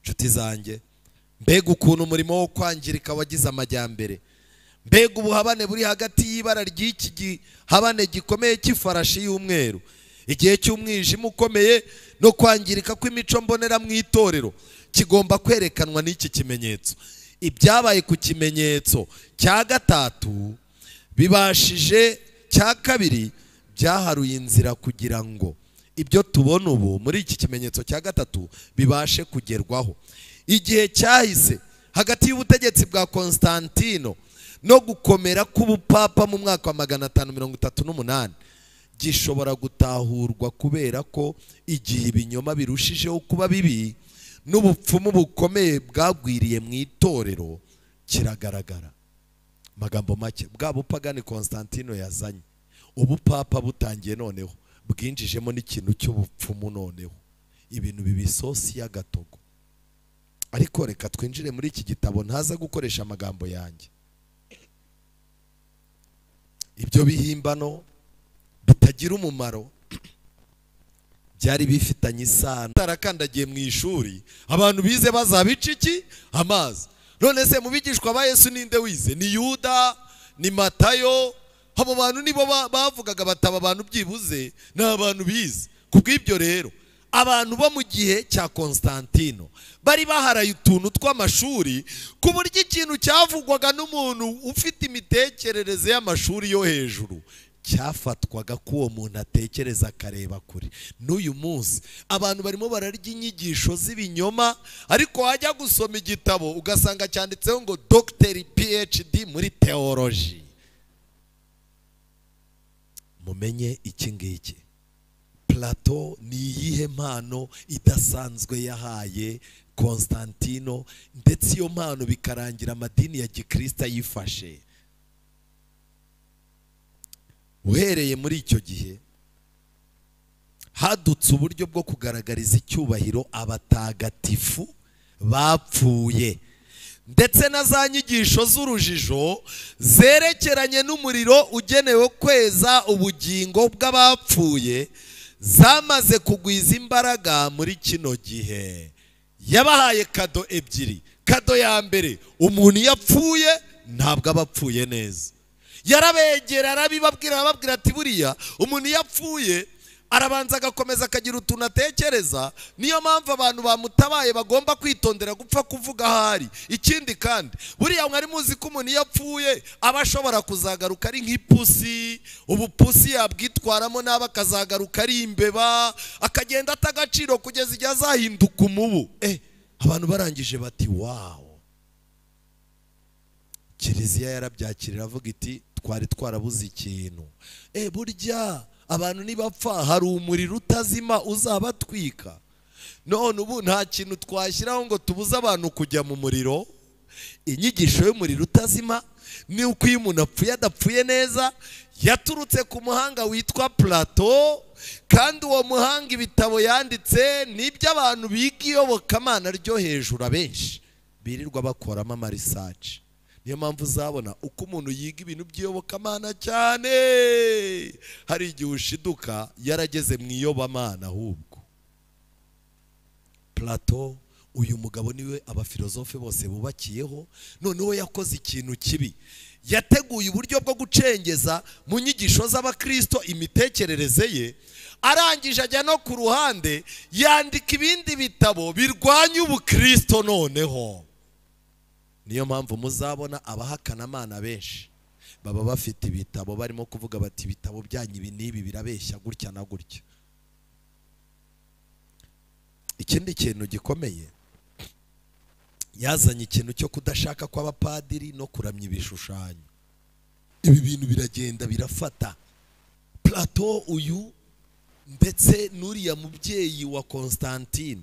Nshuti zanjye, mbega ukuntu umurimo wo kwangirika wagize amajyambere, mbega ubuhabane buri hagati y'ibara ry'iki gihabane gikomeye cy'ifarashi y'umweru, igihe cy'umwijima ukomeye no kwangirika kw'imico mbonera mu itorero kigomba kwerekanwa n'iki kimenyetso. Ibyabaye ku kimenyetso cya gatatu bibashije cya kabiri byaharuye inzira kugira ngo ibyo tubona ubu muri iki kimenyetso cya gatatu bibashe kugerwaho. Igihe cyahise hagati y'ubutegetsi bwa Constantino no gukomera k'ubupapa mu mwaka wa 538 gishobora gutahurwa kubera ko igihe ibinyoma birushijeho kuba bibi n'ubupfumu bukomeye bwagwiriye mu itorero kiragaragara. Magambo make, bwa bupagani Constantino yazanye, ubupapa butangiye noneho bwinjijemo n'ikintu cy'ubupfumu, noneho ibintu bibisosi y'agatogo. Ariko reka twinjire muri iki gitabo, ntaza gukoresha amagambo yanjye. Ibyo bihimbano bitagira umumaro byari bifitanye isano. Tarakandagiye mu ishuri, abantu bize bazabica iki? Amazi. None se mu bigishwa ba Yesu ninde wize? Ni Yuda, ni Matayo. Abo bantu nibo bavugaga bataba abantu byibuze ni abantu bize. Kubw'ibyo rero abantu bo mu gihe cya Constantino bari baharaye utuntu tw'amashuri, ku buryo ikintu cyavugwaga n'umuntu ufite imitekerereze y'amashuri yo hejuru cyafatwaga ko uwo muntu atekereza akareba kure. N'uyu munsi abantu barimo bararya inyigisho z'ibinyoma, ariko wajya gusoma igitabo ugasanga cyanditseho ngo Dr PhD muri theology. Mumenye iki ngiki, Plato ni iyihe mpano idasanzwe yahaye Constantino, ndetse iyo mpano bikarangira amadini ya gikristo yifashe. Uhereye muri icyo gihe Hadutse uburyo bwo kugaragariza icyubahiro abatagatifu bapfuye, ndetse na za nyigisho z'urujijo zerekeranye n'umuriro ugenewe kweza ubugingo bw'abapfuye zamaze kugwiza imbaraga muri kino gihe. Yabahaye kado ebyiri. Kado ya mbere, umuntu yapfuye ntabwo aba apfuye neza. Yarabegera arabibabwira, arababwira ati buriya umuntu yapfuye arabanza agakomeza akagira utuntu atekereza, niyo mpamvu abantu bamutabaye bagomba kwitondera gupfa kuvuga ahari. Ikindi kandi buriya mwari muzi ko umuntu yapfuye aba ashobora kuzagaruka ari nk'ipusi, ubupusi yabwitwaramo naba akazagaruka ari imbeba, akagenda atagaciro kugeza igihe azahinduka umubu. Abantu barangije bati wow. Kiliziya yarabyakirira avuga iti twari twarabuze ikintu. Burya abantu nibapfa hari umuriro utazima uzabatwika. None ubu nta kintu twashyiraho ngo tubuze abantu kujya mu muriro. Inyigisho y'umuriro utazima ni uko iyo umuntu apfuye adapfuye neza, yaturutse ku muhanga witwa Plato, kandi uwo muhanga ibitabo yanditse nibyo abantu biga iyobokamana ryo hejuru abenshi birirwa bakoramo ama research. Niyo mpamvu uzabona uko umuntu yiga ibintu by'iyobokamana cyane, hari igihe ushiduka yarageze mu iyobamana ahubwo. Plato uyu mugabo niwe abafilozofe bose bubakiyeho. Noneho yakoze ikintu kibi, yateguye uburyo bwo gucengeza mu nyigisho z'abakristo imitekerereze ye, arangije ajya no ku ruhande yandika ibindi bitabo birwanya ubukristo. Noneho niyo mpamvu muzabona abahakanamana benshi baba bafite ibitabo barimo kuvuga bati ibitabo byanyu ibi n'ibi birabeshya gutya na gutya. Ikindi kintu gikomeye, yazanye ikintu cyo kudashaka kw'abapadiri no kuramya ibishushanyo. Ibi bintu biragenda birafata. Plato uyu ndetse n'uriya mubyeyi wa Constantine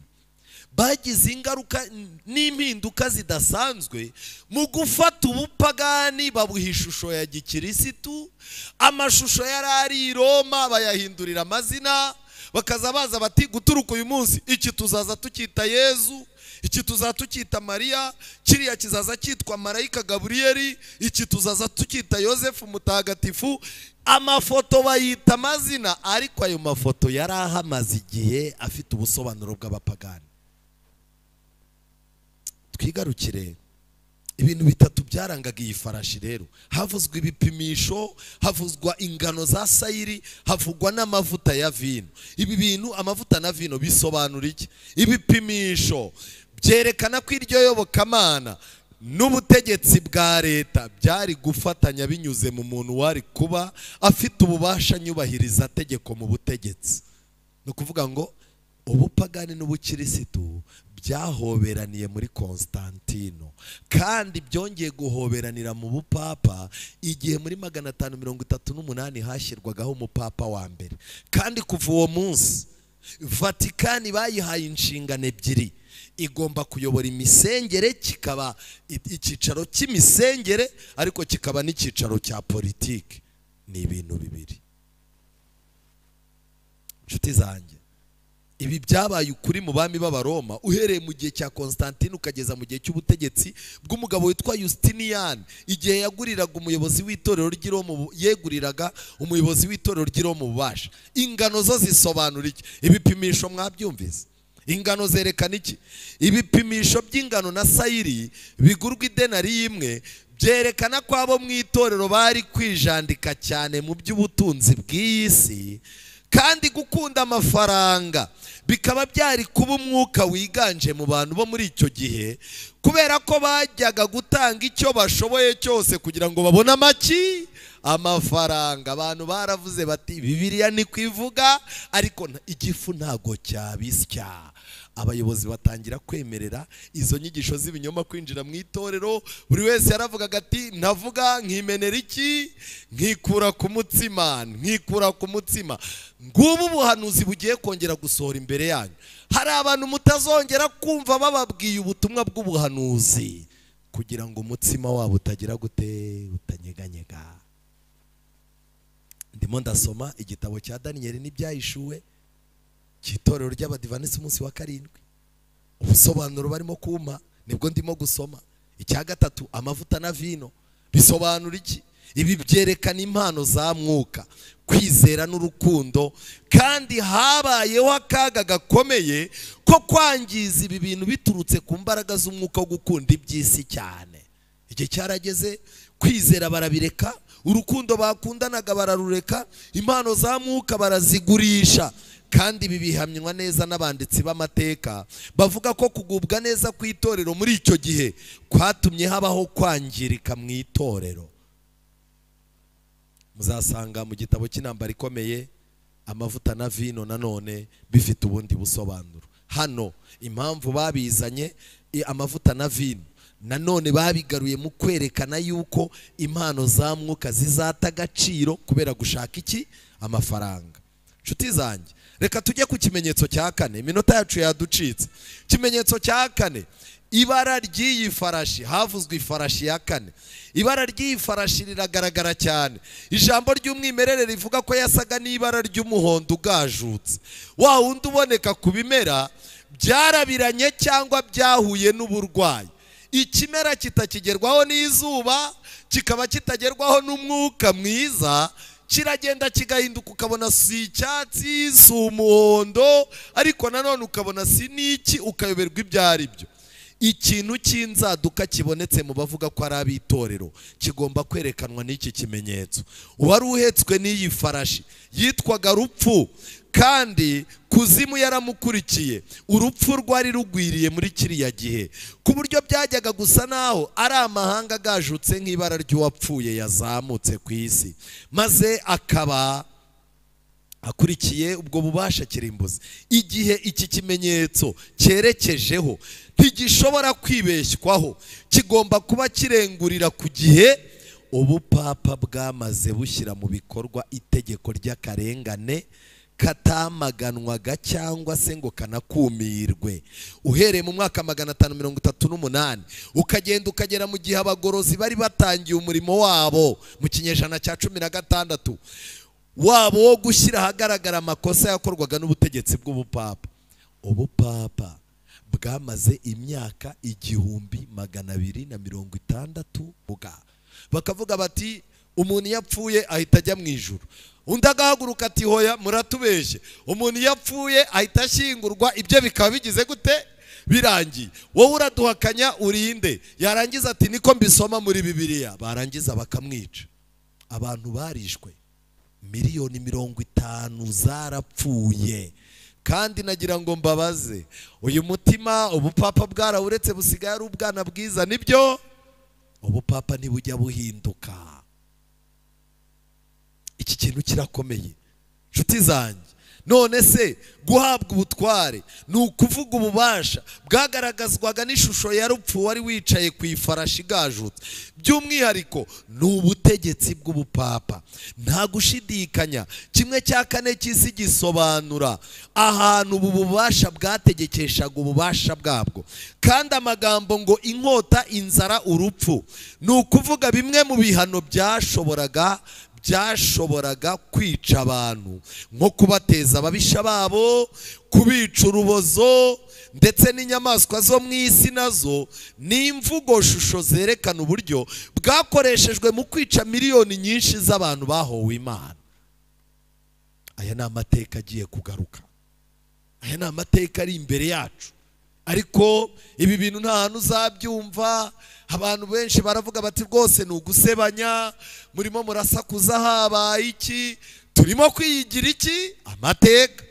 bagize ingaruka n'impinduka zidasanzwe mu gufata ubupagani babuha ishusho ya gikirisitu. Amashusho yari ari i Roma bayahindurira amazina, bakaza baza bati guturuka uyu munsi iki tuzaza tukita Yezu, iki tuzaza tukita Mariya, kiriya kizaza cyitwa Marayika Gaburiyeli, iki tuzaza tukita Yosefu mutagatifu. Amafoto bayita amazina, ariko ayo mafoto yari ahamaze igihe afite ubusobanuro bw'abapagani. Twigarukire ibintu bitatu byarangaga iyi farashi rero. Havuzwa ibipimisho, havuzwa ingano za sayiri, havugwa n'amavuta ya vino. Ibi bintu amavuta na vino bisobanura iki? Ibipimisho byerekana ko iryo yobokamana n'ubutegetsi bwa leta byari gufatanya binyuze mu muntu wari kuba afite ububasha nyubahiriza tegeko mu butegetsi. Ni ukuvuga ngo ubupagani n'ubukirisitu byahoberaniye muri Constantino, kandi byongeye guhoberanira mu bupapa igihe muri 538 hashyirwagaho umupapa wa mbere. Kandi kuva uwo munsi Vatikani bayihaye inshingano ebyiri: igomba kuyobora imisengere, kikaba icyicaro cy'imisengere, ariko kikaba n'icyicaro cya politiki. Ni ibintu bibiri. Inshuti zanjye, ibi byabaye ukuri mu bami b'Abaroma uhereye mu gihe cya Constantine ukageza mu gihe cy'ubutegetsi bw'umugabo witwa Justinian, igihe yaguriraga umuyobozi w'itorero ry'i Roma, yeguriraga umuyobozi w'itorero ry'i Roma ububasha. Ingano zo zisobanura iki? Ibipimisho mwabyumvise. Ingano zerekana iki? Ibipimisho by'ingano na sayiri bigurwa idenari imwe byerekana ko abo mu itorero bari kwijandika cyane mu by'ubutunzi bw'iyi si, kandi gukunda amafaranga bikaba byari kuba umwuka wiganje mu bantu bo muri icyo gihe, kubera ko bajyaga gutanga icyo bashoboye cyose kugira ngo babone amaki amafaranga. Abantu baravuze bati Bibiliya ni kwivuga, ariko igifu ntago cyabisya. Abayobozi batangira kwemerera izo nyigisho z'ibinyoma kwinjira mu itorero. Buri wese yaravugaga ati ntavuga nkimenera iki, nkikura ku mutsima, nkikura ku mutsima. Ngubu ubuhanuzi bugiye kongera gusohora imbere yanyu. Hari abantu mutazongera kumva bababwiye ubutumwa bw'ubuhanuzi kugira ngo umutsima wabo utagira gute, utanyeganyega. Ndimo ndasoma igitabo cya Daniyeli n'ibyahishuwe. Cy'itorero ry'Abadivanisi umunsi wa karindwi, ubusobanuro barimo kuma nibwo ndimo gusoma. Icya gatatu, amavuta na vino bisobanura iki? Ibi byerekana impano za mwuka, kwizera n'urukundo. Kandi habayeho akaga gakomeye ko kwangiza ibi bintu biturutse ku mbaraga z'umwuka wo gukunda iby'isi cyane. Igihe cyarageze kwizera barabireka, urukundo bakundanaga bararureka, impano za mwuka barazigurisha. Kandi ibi bihamywa neza n'abanditsi b'amateka bavuga ko kugubwa neza kw'itorero muri icyo gihe kwatumye habaho kwangirika mu itorero. Muzasanga mu gitabo cy'intambara ikomeye amavuta na vino nanone bifite ubundi busobanuro. Hano impamvu babizanye amavuta na vino nanone babigaruye mu kwerekana yuko impano za mwuka zizata agaciro kubera gushaka iki? Amafaranga. Nshuti zanjye, reka tujye ku kimenyetso cya kane, iminota yacu yaducitse. Ikimenyetso cya kane, ibara ry'iyi farashi. Havuzwe ifarashi ya kane. Ibara ry'iyi farashi riragaragara cyane. Ijambo ry'umwimerere rivuga ko yasaga n'ibara ry'umuhondo ugajutse, wa wundi uboneka ku bimera byarabiranye cyangwa byahuye n'uburwayi. Ikimera kitakigerwaho n'izuba, kikaba kitagerwaho n'umwuka mwiza, kiragenda kigahinduka, ukabona si icyatsi si umuhondo, ariko nanone ukabona si n'iki, ukayoberwa ibyo ari byo. Ikintu cy'inzaduka kibonetse mu bavuga ko ari ab'itorero kigomba kwerekanwa n'iki kimenyetso. Uwari uhetswe n'iyi farashi yitwaga Rupfu, kandi kuzimu yaramukurikiye. Urupfu rwari rugwiriye muri kiriya gihe, ku buryo byajyaga gusa naho ari amahanga agajutse nk'ibara ry'uwapfuye yazamutse ku isi, maze akaba akurikiye ubwo bubasha kirimbuzi. Igihe iki kimenyetso cyerekejeho ntigishobora kwibeshywaho, kigomba kuba kirengurira ku gihe ubupapa bwamaze bushyira mu bikorwa itegeko ry'akarengane katamaganwaga cyangwa se ngo kanakumirwe. Uhereye mu mwaka 538 ukagenda ukagera mu gihe abagorozi bari batangiye umurimo wabo mu kinyejana cya 16 wabo wo gushyira ahagaragara amakosa yakorwaga n'ubutegetsi bw'ubupapa. Ubupapa bwamaze imyaka 1260 bwa bakavuga bati umuntu yapfuye ahita ajya mu ijuru, undi agahaguruka ati hoya muratubeshye, umuntu yapfuye ahita ashyingurwa, ibyo bikaba bigize gute? Birangiye. Wowe uraduhakanya urinde. Yarangiza ati niko mbisoma muri Bibiliya, barangiza bakamwica. Abantu barishwe 50,000,000 zarapfuye. Kandi nagira ngo mbabaze, uyu mutima ubupapa bwarawuretse busigaye ari ubwana bwiza, nibyo? Ubupapa ntibujya buhinduka. Iki kintu kirakomeye nshuti zanjye. None se guhabwa ubutware ni ukuvuga ububasha bwagaragazwaga n'ishusho ya Rupfu wari wicaye ku ifarashi igajutse. By'umwihariko ni ubutegetsi bw'ubupapa. Nta gushidikanya, 1/4 cy'isi gisobanura ahantu ubu bubasha bwategekeshaga ububasha bwabwo. Kandi amagambo ngo inkota, inzara, urupfu ni ukuvuga bimwe mu bihano byashoboraga kwica abantu, nko kubateza ababisha babo, kubica urubozo, ndetse n'inyamaswa zo mu isi nazo ni imvugo shusho zerekana uburyo bwakoreshejwe mu kwica miliyoni nyinshi z'abantu bahowe Imana. Aya ni amateka agiye kugaruka, aya ni amateka ari imbere yacu. Ariko ibi bintu nta hantu uzabyumva. Abantu benshi baravuga bati rwose ni ugusebanya, murimo murasakuza, habaye iki? Turimo kwiyigira iki? Amateka.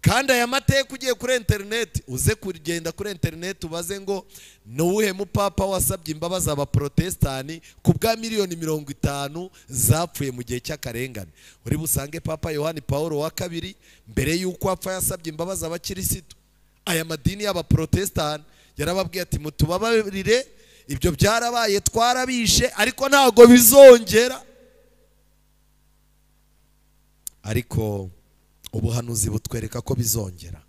Kandi aya mateka ugiye kuri internet, uze kugenda kuri internet ubaze ngo nuwuhe mupapa wasabye imbabazi abaprotestani ku bwa 50,000,000 zapfuye mu gihe cy'akarengane. Uri busange Papa Yohani Paulo wa kabiri mbere y'uko apfa yasabye imbabazi abakirisitu. Aya madini y'abaprotestani yarababwiye ati mutubabarire, ibyo byarabaye twarabishe, ariko ntago bizongera. Ariko ubuhanuzi butwereka ko bizongera.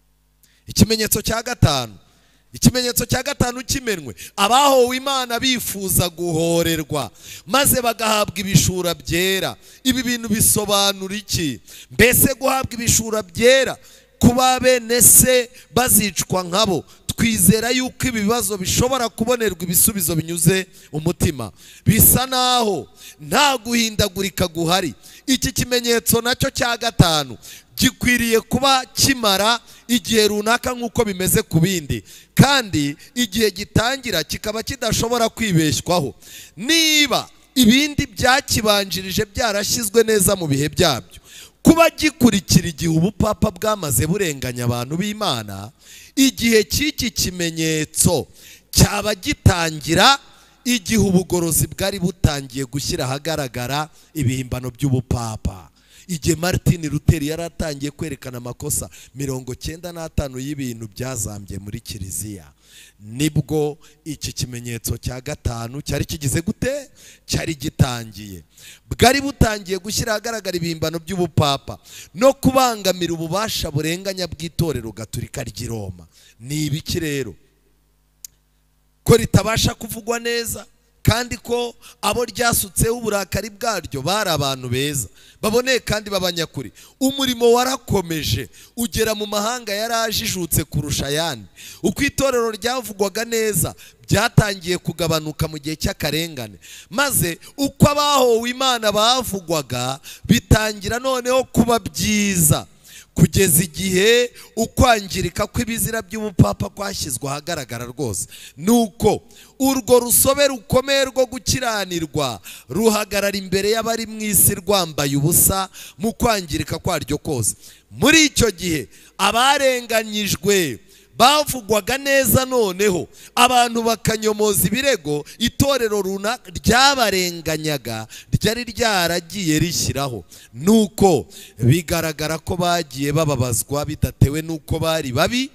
Ikimenyetso cya gatanu, ikimenyetso cya gatanu kimenwe, abahowe Imana bifuza guhorerwa maze bagahabwa ibishura byera. Ibi bintu bisobanura iki? Mbese guhabwa ibishura byera kuba bene se bazicwa nkabo. Twizera yuko ibi bibazo bishobora kubonerwa ibisubizo binyuze umutima. Bisa naho nta guhindagurika guhari. Iki kimenyetso nacyo cya gatanu gikwiriye kuba kimara igihe runaka nk'uko bimeze ku bindi, kandi igihe gitangira kikaba kidashobora kwibeshywaho. Niba ibindi byakibanjirije byarashyizwe neza mu bihe byabyo, kuba gikurikira igihe ubupapa bwamaze burenganya abantu b'Imana, igihe cy'iki kimenyetso cyaba gitangira igihe ubugorozi bwari butangiye gushyira ahagaragara ibihimbano by'ubupapa. Igihe Martin Luther yaratangiye kwerekana amakosa 95 y'ibintu byazambye muri kiliziya, nibwo iki kimenyetso cya gatanu cyari kigize gute? Cyari gitangiye. Bwari butangiye gushyira ahagaragara ibihimbano by'ubupapa no kubangamira ububasha burenganya bw'itorero Gatolika ry'i Roma. Ni ibiki rero ko ritabasha kuvugwa neza, kandi ko abo ryasutseho uburakari bwaryo bari abantu beza baboneye kandi b'abanyakuri? Umurimo warakomeje ugera mu mahanga yarajijutse kurusha ayandi. Uko itorero ryavugwaga neza byatangiye kugabanuka mu gihe cy'akarengane, maze uko abahowe Imana bavugwaga bitangira noneho kuba byiza, kugeza igihe ukwangirika kw'ibizira by'ubupapa kwashyizwe ahagaragara rwose. Nuko urwo rusobe rukomeye rwo gukiranirwa ruhagarara imbere y'abari mu isi rwambaye ubusa mu kwangirika kwaryo kose. Muri icyo gihe abarenganyijwe bavugwaga neza, noneho abantu bakanyomoza ibirego itorero runaka ryabarenganyaga ryari ryaragiye rishyiraho. Nuko bigaragara ko bagiye bababazwa bidatewe nuko bari babi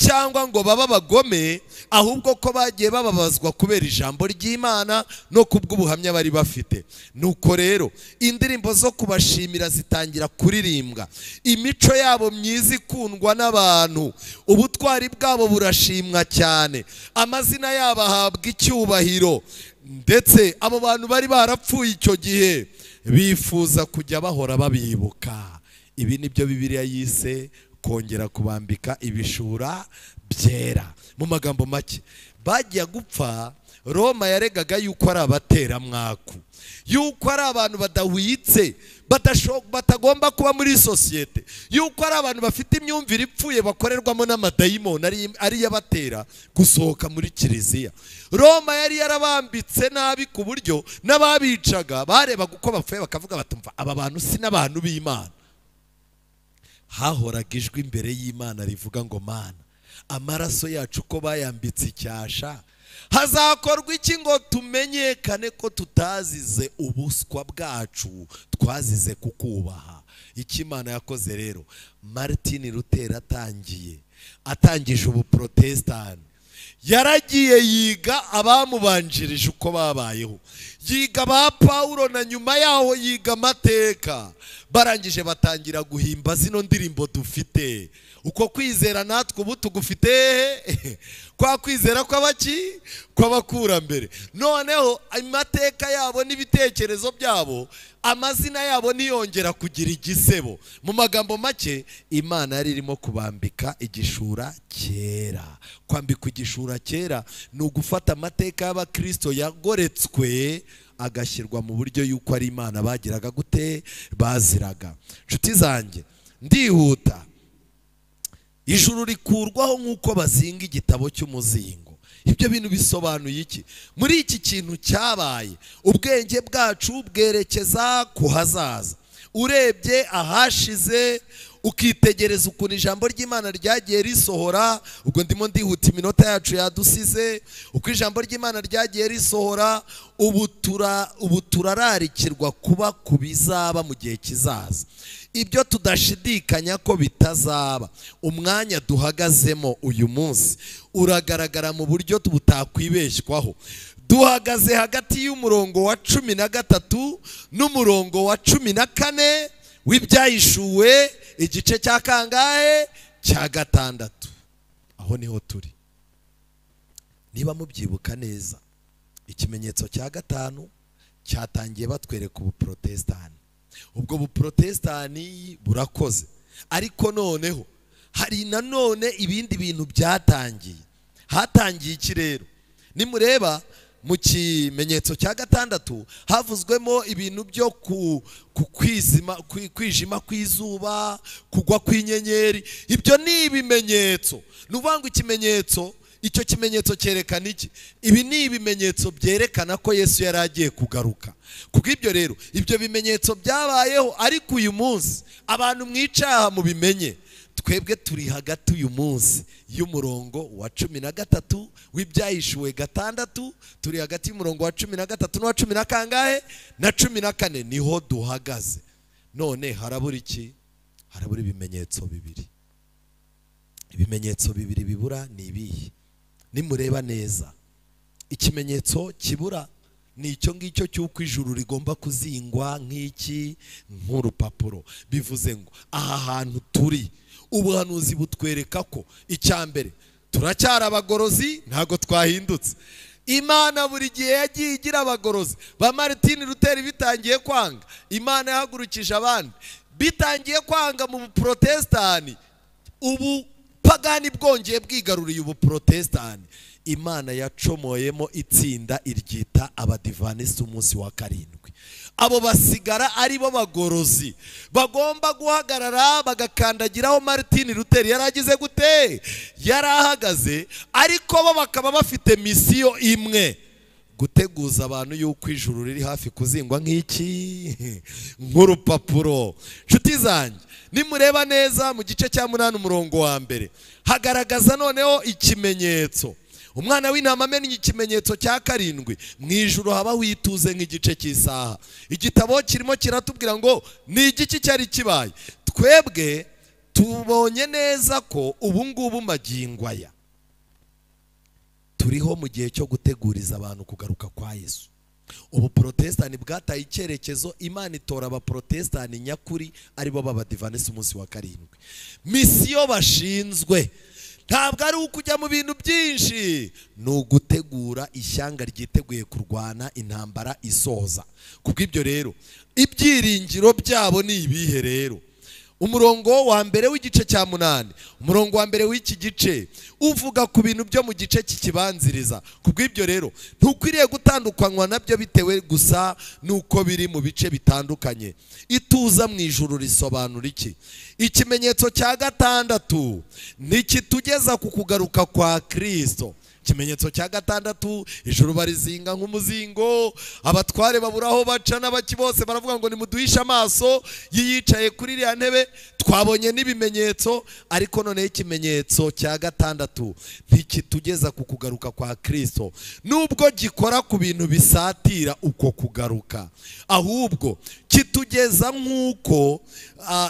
cyangwa ngo baba bagome, ahubwo ko bagiye bababazwa kubera ijambo ry'Imana no kubw'ubuhamya bari bafite. Nuko rero indirimbo zo kubashimira zitangira kuririmbwa, imico yabo myiza ikundwa n'abantu, ubutwari bwabo burashimwa cyane, amazina yabo ahabwa icyubahiro. Ndetse abo bantu bari barapfuye icyo gihe bifuza kujya bahora babibuka. Ibi nibyo Bibiliya yise kongera kubambika ibishura byera. Mu magambo make, bajya gupfa Roma yaregaga yuko ari abateramwaku, yuko ari abantu badahwitse, batagomba kuba muri sosiyete, yuko ari abantu bafite imyumvire ipfuye bakorerwamo n'amadayimoni ari yabatera gusohoka muri kiliziya. Roma yari yarabambitse nabi ku buryo n'ababicaga barebaga uko bapfuye bakavuga batumva aba bantu si n'abantu b'Imana. Hahoraga ijwi imbere y'Imana rivuga ngo Mana, amaraso yacu ko bayambitse icyasha, hazakorwa iki ngo tumenyekane ko tutazize ubuswa bwacu, twazize kukubaha? Icyo Imana yakoze rero, Martin Luther atangije ubuprotestani, yaragiye yiga abamubanjirije uko babayeho, yiga ba Paulo na nyuma yaho yiga amateka, barangije batangira guhimba zino ndirimbo dufite. Uko kwizera natwe ubu tugufite, kwa kwizera kw'abaki? Kw'abakurambere. Noneho amateka yabo n'ibitekerezo byabo, amazina yabo niyongera kugira igisebo. Mu magambo make, Imana yari irimo kubambika igishura cyera. Kwambika igishura cyera ni ugufata amateka y'abakristo yagoretswe agashyirwa mu buryo yuko ari Imana bagiraga gute? Baziraga. Nshuti zanjye, ndihuta. Ijuru rikurwaho nk'uko bazinga igitabo cy'umuzingo. Ibyo bintu bisobanuye iki? Muri iki kintu cyabaye, ubwenge bwacu bwerekeza ku hazaza. Urebye ahashize ukitegereza ukuntu ijambo ry'Imana ryagiye risohora, ubwo ndimo ndihuta iminota yacu yadusize, uko ijambo ry'Imana ryagiye risohora, ubu turararikirwa kuba kubizaba mu gihe kizaza. Ibyo tudashidikanya ko bitazaba, umwanya duhagazemo uyu munsi uragaragara mu buryo butakwibeshywaho. Duhagaze hagati y'umurongo wa 13 n'umurongo wa 14 w'ibyahishuwe igice cya kangahe? Cya 6. Aho niho turi. Niba mubyibuka neza, ikimenyetso cya 5 cyatangiye batwereka ubuprotestani. Ubwo buprotestani burakoze, ariko noneho Hari nanone ibindi bintu byatangiye. Hatangiye iki rero? Nimureba mu kimenyetso cya gatandatu havuzwemo ibintu byo kwijima kw'izuba, kugwa kw'inyenyeri. Ibyo ni ibimenyetso. Ni ukuvuga ngo ikimenyetso, icyo kimenyetso cyerekana iki? Ibi ni ibimenyetso byerekana ko Yesu yari agiye kugaruka. Kubw'ibyo rero ibyo bimenyetso byabayeho, ariko uyu munsi abantu mwicaha mubimenye, twebwe turi hagati uyu munsi y'umurongo wa 13 w'ibyahishuwe 6, turi hagati y'umurongo wa 13 n'uwa 10 na kangahe na 14, niho duhagaze. None harabura iki? Harabura ibimenyetso bibiri. Ibimenyetso bibiri bibura ni ibihe? Nimureba neza, ikimenyetso kibura ni icyo ngicyo cy'uko ijuru rigomba kuzingwa nk'iki, nk'urupapuro. Bivuze ngo aha hantu turi, ubuhanuzi butwereka ko icya mbere turacyari abagorozi, ntago twahindutse. Imana buri gihe yagiye igira abagorozi. Ba Martin Luther bitangiye kwanga, Imana yahagurukije abandi. Bitangiye kwanga mu Buprotestani, ubu pagani bwongeye bwigaruriye ubuprotestani, Imana yacomoyemo itsinda iryita abadivanisi umunsi wa 7. Abo basigara ari bo bagorozi bagomba guhagarara bagakandagiraho Martin Luther yaragize gute, yarahagaze, ariko bo bakaba bafite misiyo imwe, guteguza abantu yuko ijuru riri hafi kuzingwa nk'iki, nk'urupapuro. Nshuti zanjye, nimureba neza mu gice cya 8 umurongo wa 1 hagaragaza noneho ikimenyetso. Umwana w'intama amennye ikimenyetso cya 7, mu ijuru habaho ituze nk'igice cy'isaha. Igitabo kirimo kiratubwira ngo ni igiki cyari kibaye. Twebwe tubonye neza ko ubu ngubu magingo aya turiho mu gihe cyo guteguriza abantu kugaruka kwa Yesu. Ubu protestani bwataye icyerekezo, Imana itora abaprotestani nyakuri aribo b'abadivanisi umunsi wa 7. Misiyo bashinzwe ntabwo ari ukujya mu bintu byinshi, ni ugutegura ishyanga ryiteguye kurwana intambara isoza. Kubw'ibyo rero ibyiringiro byabo ni ibihe rero? Umurongo wa 1 w'igice cya 8, umurongo wa 1 w'iki gice uvuga ku bintu byo mu gice kikibanziriza. Kubw'ibyo rero ntukwiriye gutandukanywa nabyo bitewe gusa nuko biri mu bice bitandukanye. Ituza mu ijuru risobanura iki? Ikimenyetso cya 6 nikitugeza ku kugaruka kwa Kristo. Ikimenyetso cya 6, ijuru barizinga nk'umuzingo, abatware baburaho baca n'abaki bose baravuga ngo nimuduhishe amaso yiyicaye kuri iriya ntebe. Twabonye n'ibimenyetso, ariko noneho ikimenyetso cya 6 ntikitugeza ku kugaruka kwa Kristo, nubwo gikora ku bintu bisatira uko kugaruka, ahubwo kitugeza nk'uko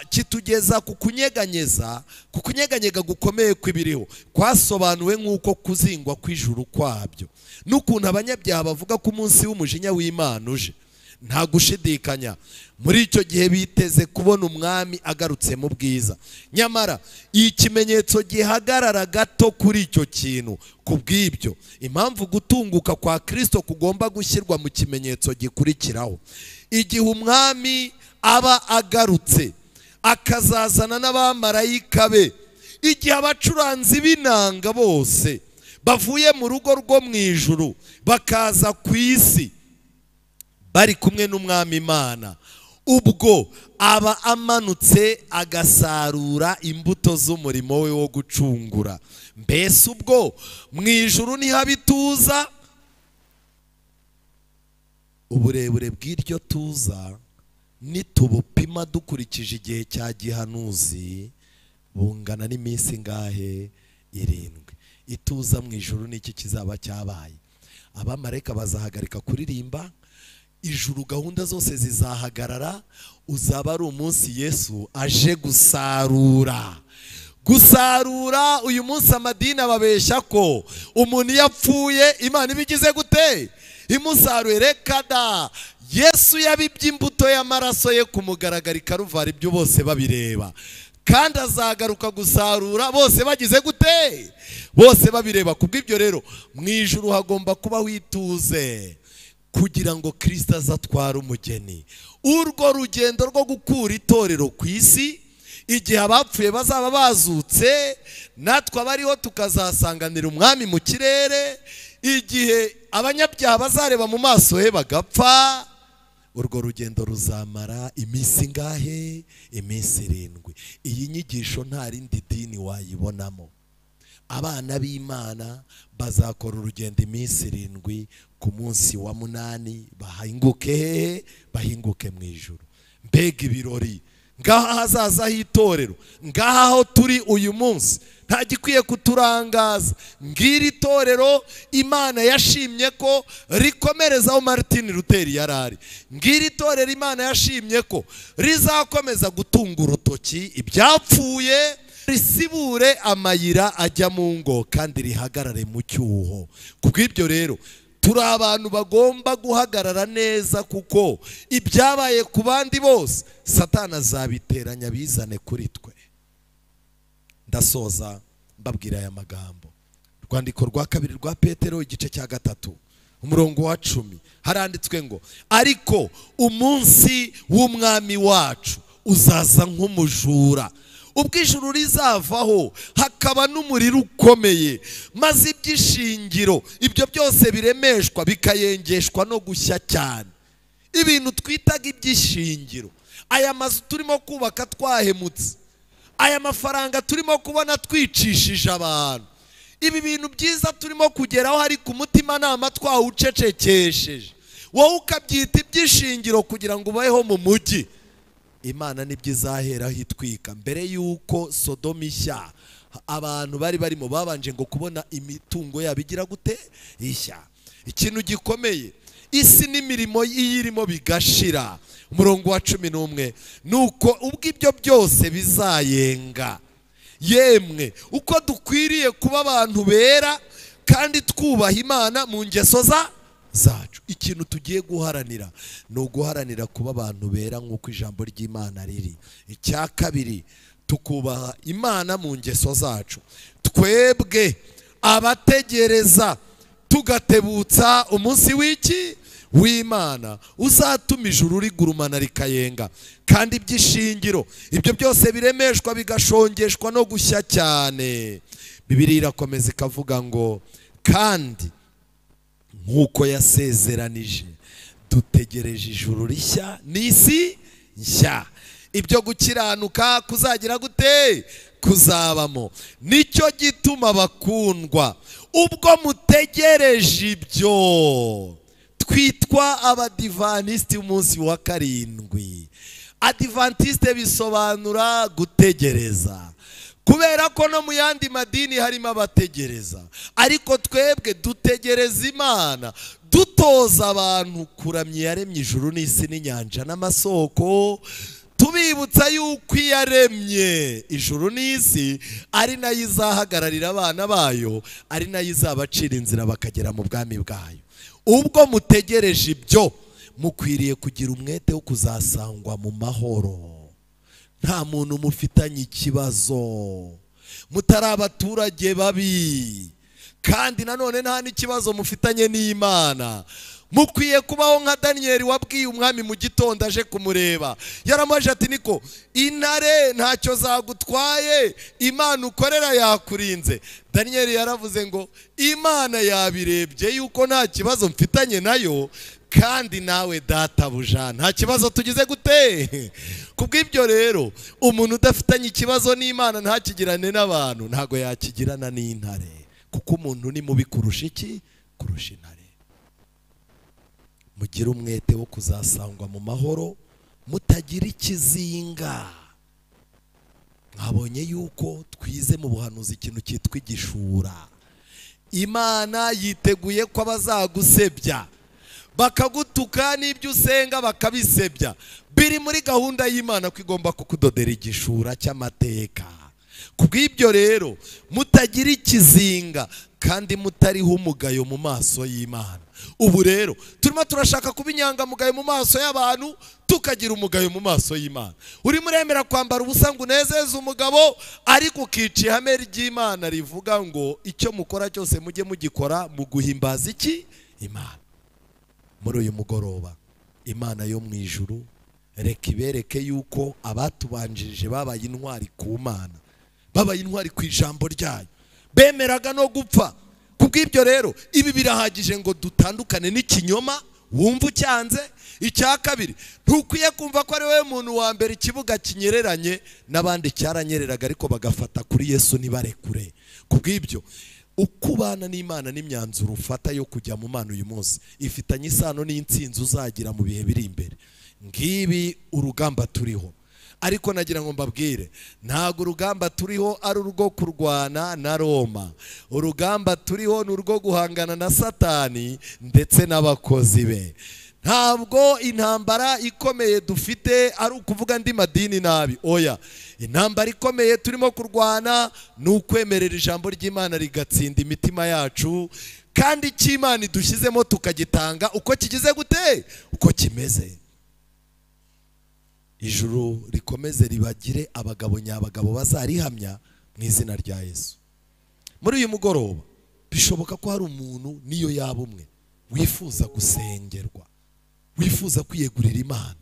kitugeza ku kunyeganyeza, ku kunyeganyega gukomeye kw'ibiriho kwasobanuwe nk'uko kuzingwa kw'ijuru kwabyo, n'ukuntu abanyabyaha bavuga ko umunsi w'umujinya w'Imana uje. Nta gushidikanya muri icyo gihe biteze kubona umwami agarutse mu bwiza. Nyamara ikimenyetso gihagarara gato kuri icyo kintu. Kubw'ibyo impamvu gutunguka kwa Kristo kugomba gushyirwa mu kimenyetso gikurikiraho, igihe umwami aba agarutse akazazana n'abamarayika be, igihe abacuranzi b'inanga bose bavuye mu rugo rwo mu ijuru bakaza ku isi bari kumwe n'umwami Imana, ubwo aba amanutse agasarura imbuto z'umurimo we wo gucungura. Mbese ubwo mu ijuru ntihabituza? Uburebure bw'iryo tuza nitubupima dukurikije igihe cya gihanuzi bungana n'iminsi ngahe? 7. Ituza mu ijuru n'iki kizaba cyabaye? Abamarayika bazahagarika kuririmba, ijuru gahunda zose zizahagarara, uzaba ari umunsi Yesu aje gusarura. Gusarura uyu munsi amadini ababeshya ko umuntu yapfuye Imana ibigize gute? Imusaruye. Reka da, Yesu yabibye imbuto y'amaraso ye kumugaragara i Karuvari, ibyo bose babireba, kandi azagaruka gusarura bose bagize gute? Bose babireba. Kubw'ibyo rero mu ijuru hagomba kuba wituze kugira ngo Kristo azatware umugeni. Urwo rugendo rwo gukura itorero ku isi, Igihe abapfuye bazaba bazutse, natwe abariho tukazasanganira umwami mu kirere. Igihe abanyabyaha bazareba mu maso he bagapfa, urwo rugendo ruzamara iminsi ingahe? Iminsi 7. Iyi nyigisho nta rindi dini wayibonamo. Abana b'Imana bazakora urugendo iminsi 7, ku munsi wa 8 bahinguke hehe? Bahinguke mu ijuru. Mbega ibirori! Ngaha hazaza h'itorero, ngaha aho turi uyu munsi, nta gikwiye kuturangaza. Ngiri itorero Imana yashimye ko rikomerezaho Martin Luther yarari. Ngiri itorero Imana yashimye ko rizakomeza gutunga urutoki ibyapfuye, risibure amayira ajya mu ngo kandi rihagarare mu cyuho. Kubw'ibyo rero turi abantu bagomba guhagarara neza, kuko ibyabaye ku bandi bose Satani azabiteranya bizane kuri twe. Ndasoza mbabwira aya magambo. Rwandiko rwa 2 rwa Petero igice cya 3 umurongo wa 10 haranditswe ngo: ariko umunsi w'umwami wacu uzaza nk'umujura, ubwo ijuru rizavaho hakaba n'umuriro ukomeye, maze ibyishingiro ibyo byose biremeshwa bikayengeshwa no gushya cyane. Ibintu twitaga ibyishingiro, aya mazu turimo kubaka twahemutse, aya mafaranga turimo kubona twicishije abantu, ibi bintu byiza turimo kugeraho ariko umutimanama twawucecekesheje, wowe ukabyita ibyishingiro kugira ngo ubeho mu mujyi. Imana nibyo izaheraho itwika. Mbere yuko Sodoma ishya, abantu bari barimo babanje ngo kubona imitungo yabo igira gute? Ishya. Ikintu gikomeye, isi n'imirimo iyirimo bigashira. Umurongo wa 11 nuko ubwo ibyo byose bizayenga, yemwe uko dukwiriye kuba abantu bera kandi twubaha Imana mu ngeso zacu. Ikintu tugiye guharanira ni uguharanira kuba abantu bera nk'uko ijambo ry'Imana riri. Icya kabiri, tukubaha Imana mu ngeso zacu. Twebwe abategereza tugatebutsa umunsi w'iki? W'Imana, uzatuma ijuru rigurumana rikayenga, kandi ibyishingiro ibyo byose biremeshwa bigashongeshwa no gushya cyane. Bibiliya irakomeza ikavuga ngo: kandi nk'uko yasezeranije dutegereje ijuru rishya n'isi nshya, ibyo gukiranuka kuzagira gute? Kuzabamo. Nicyo gituma bakundwa, ubwo mutegereje ibyo, twitwa abadivantisiti umunsi wa 7. Adivantiste bisobanura gutegereza, kubera ko no mu yandi madini harimo abategereza, ariko twebwe dutegereza Imana, dutoza abantu kuramya yaremye ijuru n'isi n'inyanja n'amasoko, tubibutsa yuko iyaremye ijuru n'isi ari nayo izahagararira abana bayo, ari nayo izabacira inzira bakagera mu bwami bwayo. Ubwo mutegereje ibyo, mukwiriye kugira umwete wo kuzasangwa mu mahoro, nta muntu mufitanye ikibazo, mutari abaturage babi, kandi nanone nta n'ikibazo mufitanye n'Imana. Mukwiye kubaho nka Daniel wabwiye umwami mu gitondo aje kumureba, yaramwaje ati: niko intare ntacyo zagutwaye, Imana ukorera yakurinze. Daniel yaravuze ngo: Imana yabirebye yuko nta kibazo mfitanye nayo, kandi nawe databuja nta kibazo tugize gute. Kubw'ibyo rero umuntu udafitanye ikibazo n'Imana ntakigirane n'abantu, ntago yakigirana n'intare, kuko umuntu ni mubi kurusha iki? Kurusha intare. Mugire umwete wo kuzasangwa mu mahoro, mutagira ikizinga. Mwabonye yuko twize mu buhanuzi ikintu cyitwa igishura. Imana yiteguye ko abazagusebya bakagutuka n'ibyo usenga bakabisebya. Biri muri gahunda y'Imana ko igomba kukudodera igishura cy'amateka. Kubw'ibyo rero mutagira ikizinga kandi mutariho umugayo mu maso y'Imana. Ubu rero turimo turashaka kuba inyangamugayo mu maso y'abantu, tukagira umugayo mu maso y'Imana. Urimo uremera kwambara ubusa ngo unezeze umugabo, ariko ukica ihame ry'Imana rivuga ngo icyo mukora cyose mujye mugikora mu guhimbaza iki? Imana. Muri uyu mugoroba Imana yo mu ijuru Reka ibereke yuko abatubanjirije babaye intwari ku Mana, babaye intwari ku ijambo ryayo, bemeraga no gupfa. Kubw'ibyo rero ibi birahagije ngo dutandukane n'ikinyoma wumva ucyanze. Icya kabiri, ntukwiye kumva ko ari wowe muntu wa mbere ikibuga kinyereranye n'abandi cyaranyereraga, ariko bagafata kuri Yesu ntibarekure. Kubw'ibyo ukubana n'Imana n'imyanzuro ufata yo kujya mu Mana uyu munsi ifitanye isano n'intsinzi uzagira mu bihe biri imbere. Ngibi urugamba turiho. Ariko nagira ngo mbabwire, ntabwo urugamba turiho ari urwo kurwana na Roma. Urugamba turiho ni urwo guhangana na Satani ndetse n'abakozi be. Ntabwo intambara ikomeye dufite ari ukuvuga andi madini nabi, oya. Intambara ikomeye turimo kurwana ni ukwemerera ijambo ry'Imana rigatsinda imitima yacu, kandi icyo Imana idushyizemo tukagitanga uko kigize gute, uko kimeze. Ijuru rikomeze ribagire abagabo nyabagabo bazarihamya mu izina rya Yesu. Muri uyu mugoroba bishoboka ko hari umuntu niyo yaba umwe wifuza gusengerwa, wifuza kwiyegurira Imana.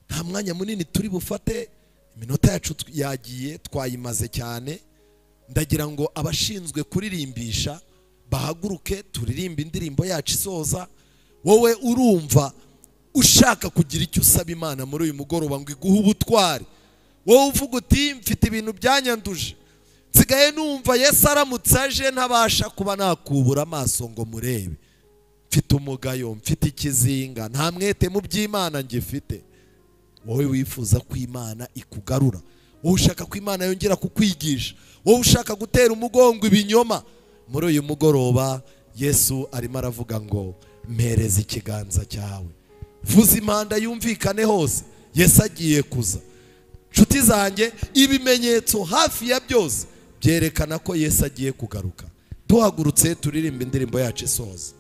Nta mwanya munini turi bufate, iminota yacu yagiye, twayimaze cyane. Ndagira ngo abashinzwe kuririmbisha bahaguruke turirimbe indirimbo yacu isoza. Wowe urumva ushaka kugira icyo usaba Imana muri uyu mugoroba ngo iguhe ubutwari, wowe uvuga uti mfite ibintu byanyanduje, nsigaye numva Yesu aramutse aje ntabasha kuba nakubura amaso ngo murebe, mfite umugayo, mfite ikizinga, nta mwete mu by'Imana ngifite. Wowe wifuza ko Imana ikugarura, wowe ushaka ko Imana yongera kukwigisha, wowe ushaka gutera umugongo ibinyoma, muri uyu mugoroba Yesu arimo aravuga ngo mpereza ikiganza cyawe, vuza impanda yumvikane hose, Yesu agiye kuza. Nshuti zanjye, ibimenyetso hafi ya byose byerekana ko Yesu agiye kugaruka. Duhagurutse turirimba indirimbo yacu isoza.